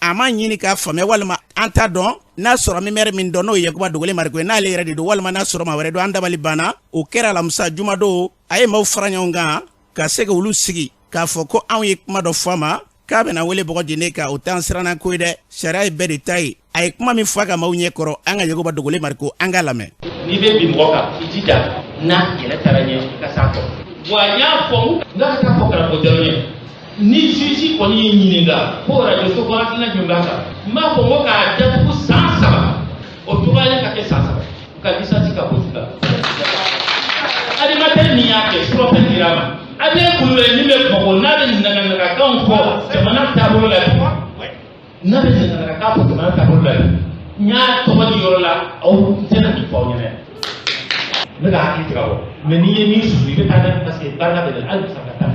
a ma ɲini k'a faamuya walima an t'a dɔn n'a sɔrɔ min maire min dɔn, n'o ye Yakuba Dogole Mariko ye, n'ale yɛrɛ de don walima n'a sɔrɔ maa wɛrɛ don, an dabali banna. O kɛra alamisa jumadon, a ye maaw fara ɲɔgɔn kan ka se k'olu sigi k'a fɔ ko anw ye kuma dɔ fɔ a ma k'a bɛna wele bɔgɔ jene kan. O t'an siranna ko ye dɛ, sariya ye bɛɛ de ta ye. A ye kuma min fɔ a ka maaw ɲɛ kɔrɔ, an ka Yakuba Dogole Mariko, an k'a lamɛn. N'i bɛ bin mɔgɔ kan, i jija n'a kɛlɛ taara ɲɛ, i ka s'a kɔrɔ. Wa n y'a fɔ n k'a ka taa fɔ karamɔgɔ Jalo ye, ni juge kɔni y'i ɲininka ko radio so ko hakilina jumɛn b'a kan, n b'a fɔ n ko k'a datugu san 3, o dɔgɔyalen ka kɛ san 3, u ka licence ka bɔ la. Animateur min y'a kɛ, surɔfɛn dira a ma. Adrien Kulubali min bɛ Bamakɔ, n'a bɛ naganagakanw fɔ jamana taabolo la bi, n'a bɛ naganagakan fɔ jamana taabolo la bi, n y'a tɔgɔ di yɔrɔ la, aw n tɛna nin fɔ aw ɲɛna. N bɛ ka hakili jagabɔ, mais n'i ye min susu, i bɛ taa dɛ, parce que barika bɛ ne la, hali bi ka taa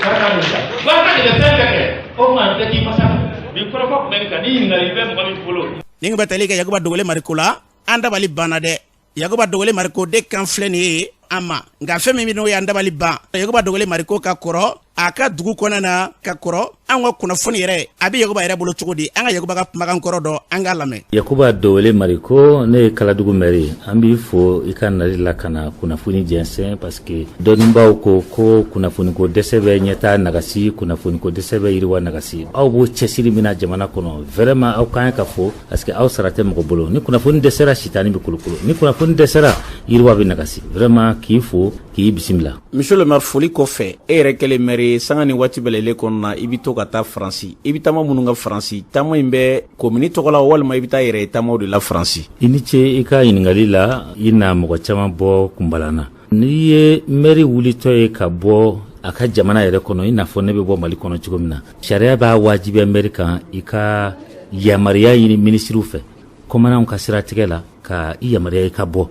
barika bɛ ne la, barika de bɛ fɛn bɛɛ kɛ. O tuma bɛɛ k'i masa bi kɔrɔfɔ tun bɛ nin kan ni ɲininkali bɛ mɔgɔ min bolo. Nin bɛ tali kɛ Yakuba Dogole Mariko la. An dabali banna dɛ. Yakuba Dogole Mariko de kan filɛ nin ye an ma, nka fɛn min bɛ n'o y'an dabali ban, Yakuba Dogole Mariko ka kɔrɔ a ka dugu kɔnɔna na, ka kɔrɔ an ka kunnafoni yɛrɛ, a bɛ Yakuba yɛrɛ bolo cogo di? An ka Yakuba ka kumakan kɔrɔ dɔ, an k'a lamɛn. Yakuba Dogole Mariko, ne ye Kaladugu mɛri ye. An b'i fo i ka nali la ka na kunnafoni jɛnsɛn, parce que dɔnnibaaw ko ko kunnafoniko dɛsɛ bɛ ɲɛtaa nagasi, kunnafoniko dɛsɛ bɛ yiriwa nagasi. Aw b'o cɛsiri min na jamana kɔnɔ, vraiment aw kan ka fo, parce que aw sara tɛ mɔgɔ bolo. Ni kunnafoni dɛsɛra, sitani bɛ kolokolo. Ni kunnafoni dɛsɛra, yiriwa bɛ nagasi. Vraiment, k'i fo, k'i bisimila. Monsieur le maire, foli kɔfɛ, e yɛrɛ kɛlen maire ye, sanga ni waati bɛɛ lajɛlen kɔnɔna na, i bɛ to ka taa Faransi. I bɛ taama minnu ka Faransi, taama in bɛ komini tɔgɔ la walima i bɛ taa yɛrɛ ye taamaw de la Faransi? I ni ce i ka ɲininkali la. I na mɔgɔ caman bɔ kunbala na. N'i ye maire wulitɔ ye ka bɔ a ka jamana yɛrɛ kɔnɔ, i n'a fɔ ne bɛ bɔ Mali kɔnɔ cogo min na, sariya b'a wajibiya maire kan i ka yamaruya ɲini minisiriw fɛ, kɔmananw ka siratigɛ la, ka i yamaruya i ka bɔ.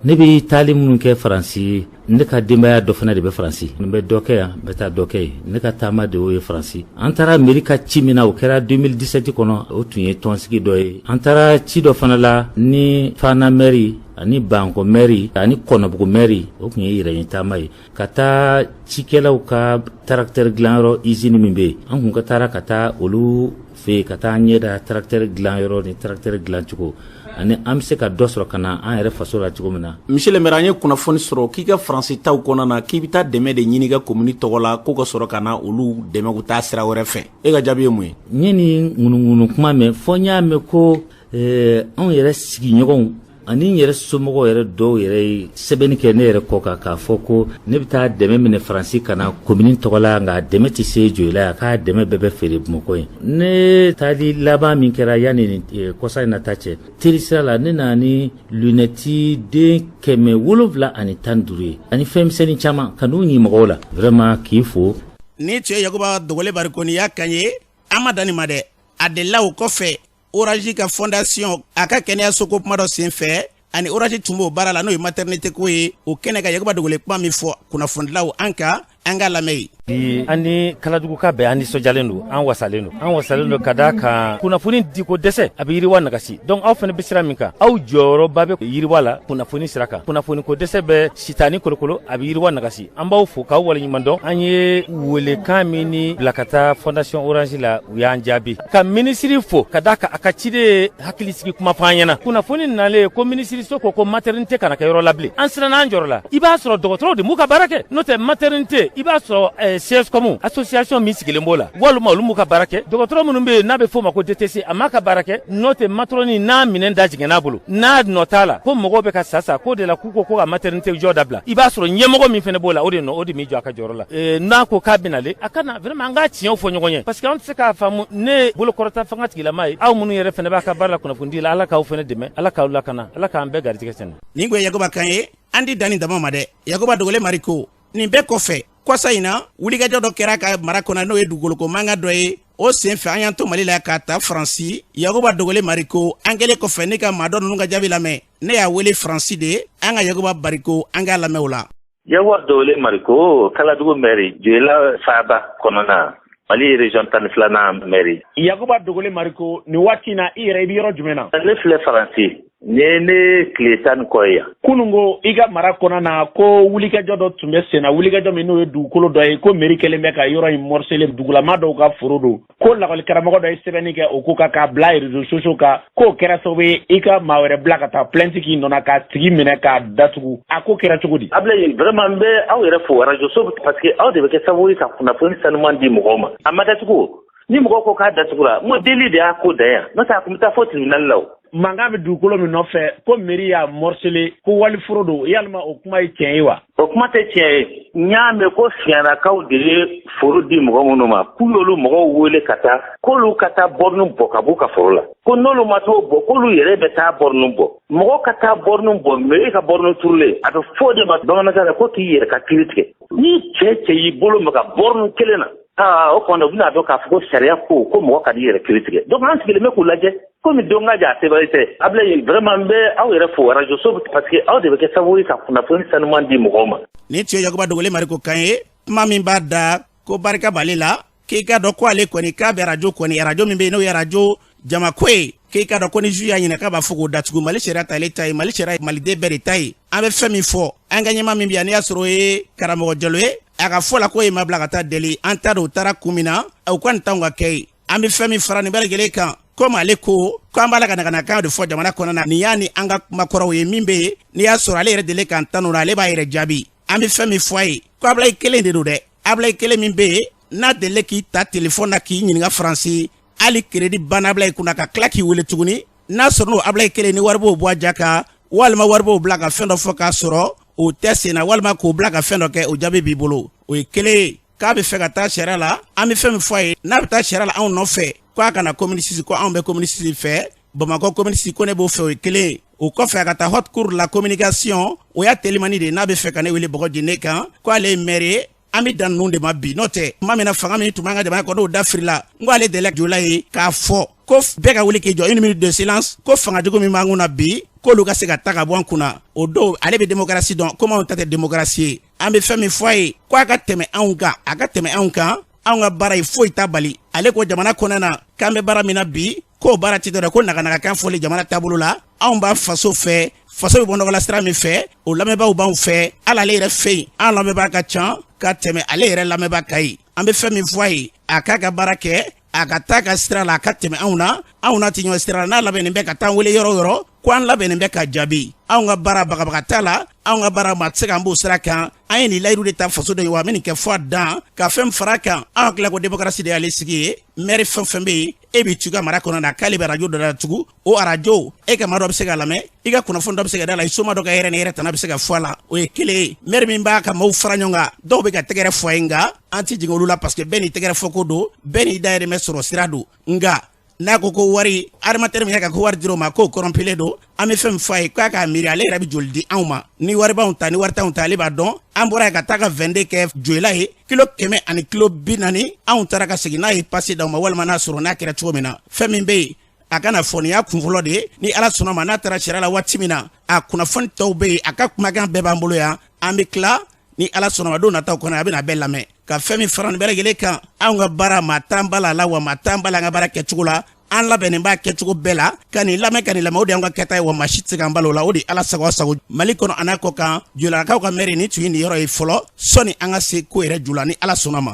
Ne bɛ taali minnu kɛ Faransi, ne ka denbaya dɔ fana de bɛ Faransi. N bɛ dɔ kɛ yan, n bɛ taa dɔ kɛ yen. Ne ka taama de y'o ye Faransi. An taara mairie ka ci min na, o kɛra 2017 kɔnɔ, o tun ye tɔnsigi dɔ ye. An taara ci dɔ fana la ni Fana mairie ani Bankɔ mairie ani Kɔnɔbugu mairie, o tun ye yɛrɛɲɛ taama ye. Ka taa cikɛlaw ka tracteur dilanyɔrɔ usine min bɛ yen, an kun ka taara ka taa olu fɛ yen ka taa ɲɛ da tracteur dilanyɔrɔ ni tracteur dilancogo ani an bɛ se ka dɔ sɔrɔ ka na an yɛrɛ faso la cogo min na. Monsieur le maire, an ye kunnafoni sɔrɔ k'i ka Faransi taw kɔnɔna na, k'i bɛ taa dɛmɛ de ɲini i ka komini tɔgɔ la, k'o ka sɔrɔ ka na olu dɛmɛ k'u taa sira wɛrɛ fɛ. E ka jaabi ye mun ye? N ye nin ŋunuŋunu kuma mɛn, fɔ n y'a mɛn ko anw yɛrɛ sigiɲɔgɔnw ani n yɛrɛ somɔgɔw yɛrɛ dɔw yɛrɛ ye sɛbɛnni kɛ ne yɛrɛ kɔ kan k'a fɔ ko ne bɛ taa dɛmɛ minɛ Faransi ka na komini tɔgɔ la, nka dɛmɛ tɛ se Joyila yan, k'a dɛmɛ bɛɛ bɛ feere Bamakɔ yen. Ne taali laban min kɛra yanni kɔsa in na ta cɛ, teri sira la, ne nana ni lunɛti den 715 ye ani fɛn misɛnnin caman ka n'u ɲi mɔgɔw la. Vraiment, k'i fo. Ni tun ye Yakuba Dogole Bariko ni y'a kan ye, an ma dan nin ma dɛ. A delila o kɔfɛ Orange ka fondation a ka kɛnɛyaso ko kuma dɔ senfɛ, ani Orange tun b'o baara la, n'o ye maternité ko ye. O kɛnɛ kan, Yakuba Dogole kuma min fɔ kunnafonidilaw an kan, an k'a lamɛn yen. Bi an ni Kaladuguka bɛɛ, an nisɔndiyalen don, an wasalen don, an wasalen don ka d'a kan kunnafoni diko dɛsɛ a bɛ yiriwa nagasi. Donc aw fana bɛ sira min kan, aw jɔyɔrɔba bɛ yiriwa la kunnafoni sira kan. Kunnafoni ko dɛsɛ bɛ sitani kolokolo, a bɛ yiriwa nagasi. An b'aw fo k'aw waleɲuman dɔn. An ye welekan min ni bila ka taa fondation Orange la, u y'an jaabi. Ka minisiri fo ka d'a kan a ka ciden ye hakilisigi kuma fɔ an ɲɛna. Kunnafoni nalen ko minisiriso ko ko maternité kana kɛ yɔrɔ la bilen, an siranna, an jɔrɔ la. I b'a sɔrɔ dɔgɔtɔrɔw de m'u ka baara kɛ, n'o tɛ maternité, i b'a sɔrɔ CSCOM association min sigilen b'o la, walima olu m'u ka baara kɛ. Dɔgɔtɔrɔ minnu bɛ yen n'a bɛ f'o ma ko DTC, a m'a ka baara kɛ, n'o tɛ matroni n'a minɛn da jiginna bolo, n'a nɔ t'a la, ko mɔgɔw bɛ ka sa sa k'o de la k'u ko ko ka maternité jɔ dabila. I b'a sɔrɔ ɲɛmɔgɔ min fana b'o la, o de nɔ o de m'i jɔ a ka jɔyɔrɔ la. N'a ko k'a bɛnale, a ka na. Vraiment, an k'a tiɲɛw fɔ ɲɔgɔn ye, parce que an tɛ se k'a faamu. Ne bolokɔrɔta fanga tigilama ye, aw minnu yɛrɛ fana b'a ka baara la kunnafonidi la, Ala k'aw fana dɛmɛ, Ala k'aw lakana, Ala k'an bɛɛ garijɛgɛ sɛnɛ. Nin kun ye Yakuba kan ye. An di danni dama ma dɛ. Yakuba Dogole Mariko, nin bɛɛ kɔfɛ, kɔsa in na, wulikajɔ dɔ kɛra ka mara kɔnɔ, n'o ye dugukoloko mankan dɔ ye. O sen fɛ, an y'an to Mali la ka taa Faransi. Yakuba Dogole Mariko, an kɛlen kɔfɛ ne ka maa dɔ ninnu ka jaabi lamɛn, ne y'a wele Faransi de. An ka Yakuba Bariko, an k'a lamɛn o la. Yakuba Dogole Mariko, Kaladugu mɛri, Joyila faaba kɔnɔna, Mali région 12nan mɛri. Yakuba Dogole Mariko, nin waati na, i yɛrɛ i bɛ yɔrɔ jumɛn na? Ne filɛ Faransi. Nin ye ne tile 10 ni kɔ ye yan. Kunun ko i ka mara kɔnɔna na, ko wulikajɔ dɔ tun bɛ sen na, wulikajɔ min n'o ye dugukolo dɔ ye, ko mairie kɛlen bɛ ka yɔrɔ in morceler, dugulama dɔw ka foro don, ko lakɔlikaramɔgɔ dɔ ye sɛbɛnni kɛ o ko kan k'a bila réseaux sociaux kan, k'o kɛra sababu ye i ka maa wɛrɛ bila ka taa plainte k'i nɔ na, k'a tigi minɛ k'a datugu. A ko kɛra cogo di? Ablaye, vraiment, n bɛ aw yɛrɛ fo radio so, parce que aw de bɛ kɛ sababu ye ka kunnafoni sanuman di mɔgɔw ma. A ma datugu. Ni mɔgɔw ko k'a datugura, n ko deli de y'a ko dan yan, n'o tɛ a tun bɛ taa fo tribunal la o. Mankan bɛ dugukolo min nɔfɛ, ko mairie y'a morceler, ko waliforo don, yalima o kuma ye tiɲɛ ye wa? O kuma tɛ tiɲɛ ye. N y'a mɛn ko Fiɲanakaw de ye foro di mɔgɔ minnu ma, k'u y'olu mɔgɔw wele ka taa, k'olu ka taa borne bɔ ka b'u ka foro la, ko n'olu ma t'o bɔ, k'olu yɛrɛ bɛ taa borne bɔ. Mɔgɔ ka taa borne bɔ, mairie ka borne turulen, a bɛ fɔ o de ma bamanankan na ko k'i yɛrɛ ka kiiri tigɛ. Ni cɛ cɛ y'i bolo maga borne kelen na, aa, o kɔni, u bɛna dɔn k'a fɔ ko sariya ko ko mɔgɔ ka n'i yɛrɛ kiiri tigɛ. Donc an sigilen bɛ k'u lajɛ komi don ka jan, a sebali tɛ. Ablaye, vraiment, n bɛ aw yɛrɛ fo radio so, parce que aw de bɛ kɛ sababu ye ka kunnafoni sanuman di mɔgɔw ma. Nin tun ye Yakuba Dogole Mariko kan ye. Kuma min b'a da ko barika b'ale la, k'i ka dɔn ko ale kɔni k'a bɛ arajo kɔni, arajo min bɛ yen n'o ye arajo jamako ye, k'i ka dɔn ko ni zu y'a ɲininka k'a b'a fɔ k'o datugu. Mali sariya t'ale ta ye, Mali sariya ye maliden bɛɛ de ta ye. An bɛ fɛn min fɔ, an ka ɲɛmaa min bɛ yan, n'i y'a sɔrɔ o ye karamɔgɔ Jalo ye, a ka fɔ la k'o ye ma bila ka taa deli, an t'a dɔn u taara kun min na, u ka nin t'anw ka kɛ ye. An bɛ fɛn min fara nin bɛɛ lajɛlen kan, komi ale ko ko an b'a la ka naganakan de fɔ jamana kɔnɔna na, nin y'a ni an ka kumakɔrɔw ye min bɛ yen, n'i y'a sɔrɔ ale yɛrɛ deli k'an tanu na, ale b'a yɛrɛ jaabi. An bɛ fɛn min fɔ a ye, ko Ablaye kelen de don dɛ, Ablaye kelen min bɛ yen n'a deli k'i ta telefɔni na k'i ɲininka Faransi, hali crédit banna Ablaye kunna ka tila k'i wele tuguni, n'a sɔrɔ n'o Ablaye kelen ni wari b'o bɔ a ja kan, walima wari b'o bila ka fɛn dɔ fɔ k'a sɔrɔ o tɛ sen na, walima k'o bila ka fɛn dɔ kɛ, o jaabi b'i bolo. O ye kelen ye. K'a bɛ fɛ ka taa sariya la, an bɛ fɛn min fɔ a ye, n'a bɛ taa sariya la anw nɔfɛ, ko a kana commune 6, ko anw bɛ commune 6 fɛ, Bamakɔ commune 6, ko ne b'o fɛ, o ye kelen ye. O kɔfɛ, a ka taa haute cour la communication, o y'a telimani de ye, n'a bɛ fɛ ka ne wele bɔgɔ jeni kan, ko ale ye maire ye. An bɛ dan ninnu de ma bi, n'o tɛ tuma min na fanga min tun b'an ka jamana kɔnɔ, n'o da firila, n ko ale delila jɔla ye k'a fɔ ko bɛɛ ka wuli k'i jɔ, une minute de silence, ko fanga jugu min b'an kun na bi, K'olu ka se ka ta ka bɔ an kunna. O don, ale bɛ démocratie dɔn komi anw ta tɛ démocratie ye. An bɛ fɛn min fɔ a ye, ko a ka tɛmɛ anw kan, a ka tɛmɛ anw kan. Anw ka baara ye foyi ta bali. Ale ko jamana kɔnɔna na k'an bɛ baara min na bi, k'o baara ti dɔrɔn ko naganagakan fɔli jamana taabolo la. Anw b'a faso fɛ, faso bɛ bɔ nɔgɔla sira min fɛ, o lamɛnbaaw b'anw fɛ. Hali ale yɛrɛ fɛ yen, an lamɛnbaa ka ca ka tɛmɛ ale yɛrɛ lamɛnbaa kan ye. An bɛ fɛn min fɔ a ye, a k'a ka baara kɛ, a ka taa ka sira la, a ka tɛmɛ anw na. Anw n'a tɛ ɲɔgɔn sira la. N'a labɛnnen bɛ ka taa wele yɔrɔ o yɔrɔ, ko an labɛnnen bɛ ka jaabi. Anw ka baara, bagabaga t'a la. Anw ka baara, maa tɛ se k'an b'o sira kan. An ye nin layidu de ta faso dɔ ye, wa an bɛ nin kɛ fɔ a dan. Ka fɛn fara kan, anw tila ko démocratie de y'ale sigi ye. Mɛri fɛn fɛn bɛ yen, e b'i tu ka mara kɔnɔ na, k'ale bɛ arajo dɔ datugu. O arajo, e ka maa dɔ bɛ se ka lamɛn, i ka kunnafoni dɔ bɛ se ka da la, i soma dɔ ka hɛrɛ ni hɛrɛ tana bɛ se ka fɔ a la. O ye kelen ye. Mɛri min b'a ka maaw fara ɲɔgɔn kan, dɔw bɛ ka tɛgɛrɛ fɔ a ye, nka an ti jigin olu la, parce que bɛɛ n'i tɛgɛrɛ fɔ ko don, bɛɛ n'i dahirimɛ sɔrɔ sira don. Nka n'a ko ko wari, animateur min ka ko wari dir'o ma, k'o kɔrɔnpelen don, an bɛ fɛn min fɔ a ye, k'a k'a miiri ale yɛrɛ bɛ joli di anw ma. Ni wari b'anw ta, ni wari t'anw ta, ale b'a dɔn. An bɔra yen ka taa ka 22 kɛ Joyila ye, kilo 100 ani kilo 40. Anw taara ka segin n'a ye pase d'aw ma, walima n'a sɔrɔ n'a kɛra cogo min na. Fɛn min bɛ yen, a kana fɔ, nin y'a kunfɔlɔ de ye. Ni Ala sɔnna ma, n'a taara sariya la waati min na, a kunnafoni tɔw bɛ yen, a ka kumakan bɛɛ b'an bolo yan. An bɛ tila, ni Ala sɔnna ma, don nataw kɔnɔ, a bɛna bɛɛ lamɛn. Ka fɛn min fara nin bɛɛ lajɛlen kan, anw ka baara, maa t'an ba la, wa maa t'an ba la an ka baara kɛcogo la. An labɛnnen b'a kɛcogo bɛɛ la ka nin lamɛn, ka nin lamɛn. O de y'an ka kɛta ye, wa maa si tɛ se k'an balo o la. O de Ala sago sago Mali kɔnɔ an'a kɔ kan. Joyilakaw ka mɛri, nin tun ye nin yɔrɔ ye fɔlɔ, sɔnni an ka se ko yɛrɛ ju la, ni Ala sɔnna ma.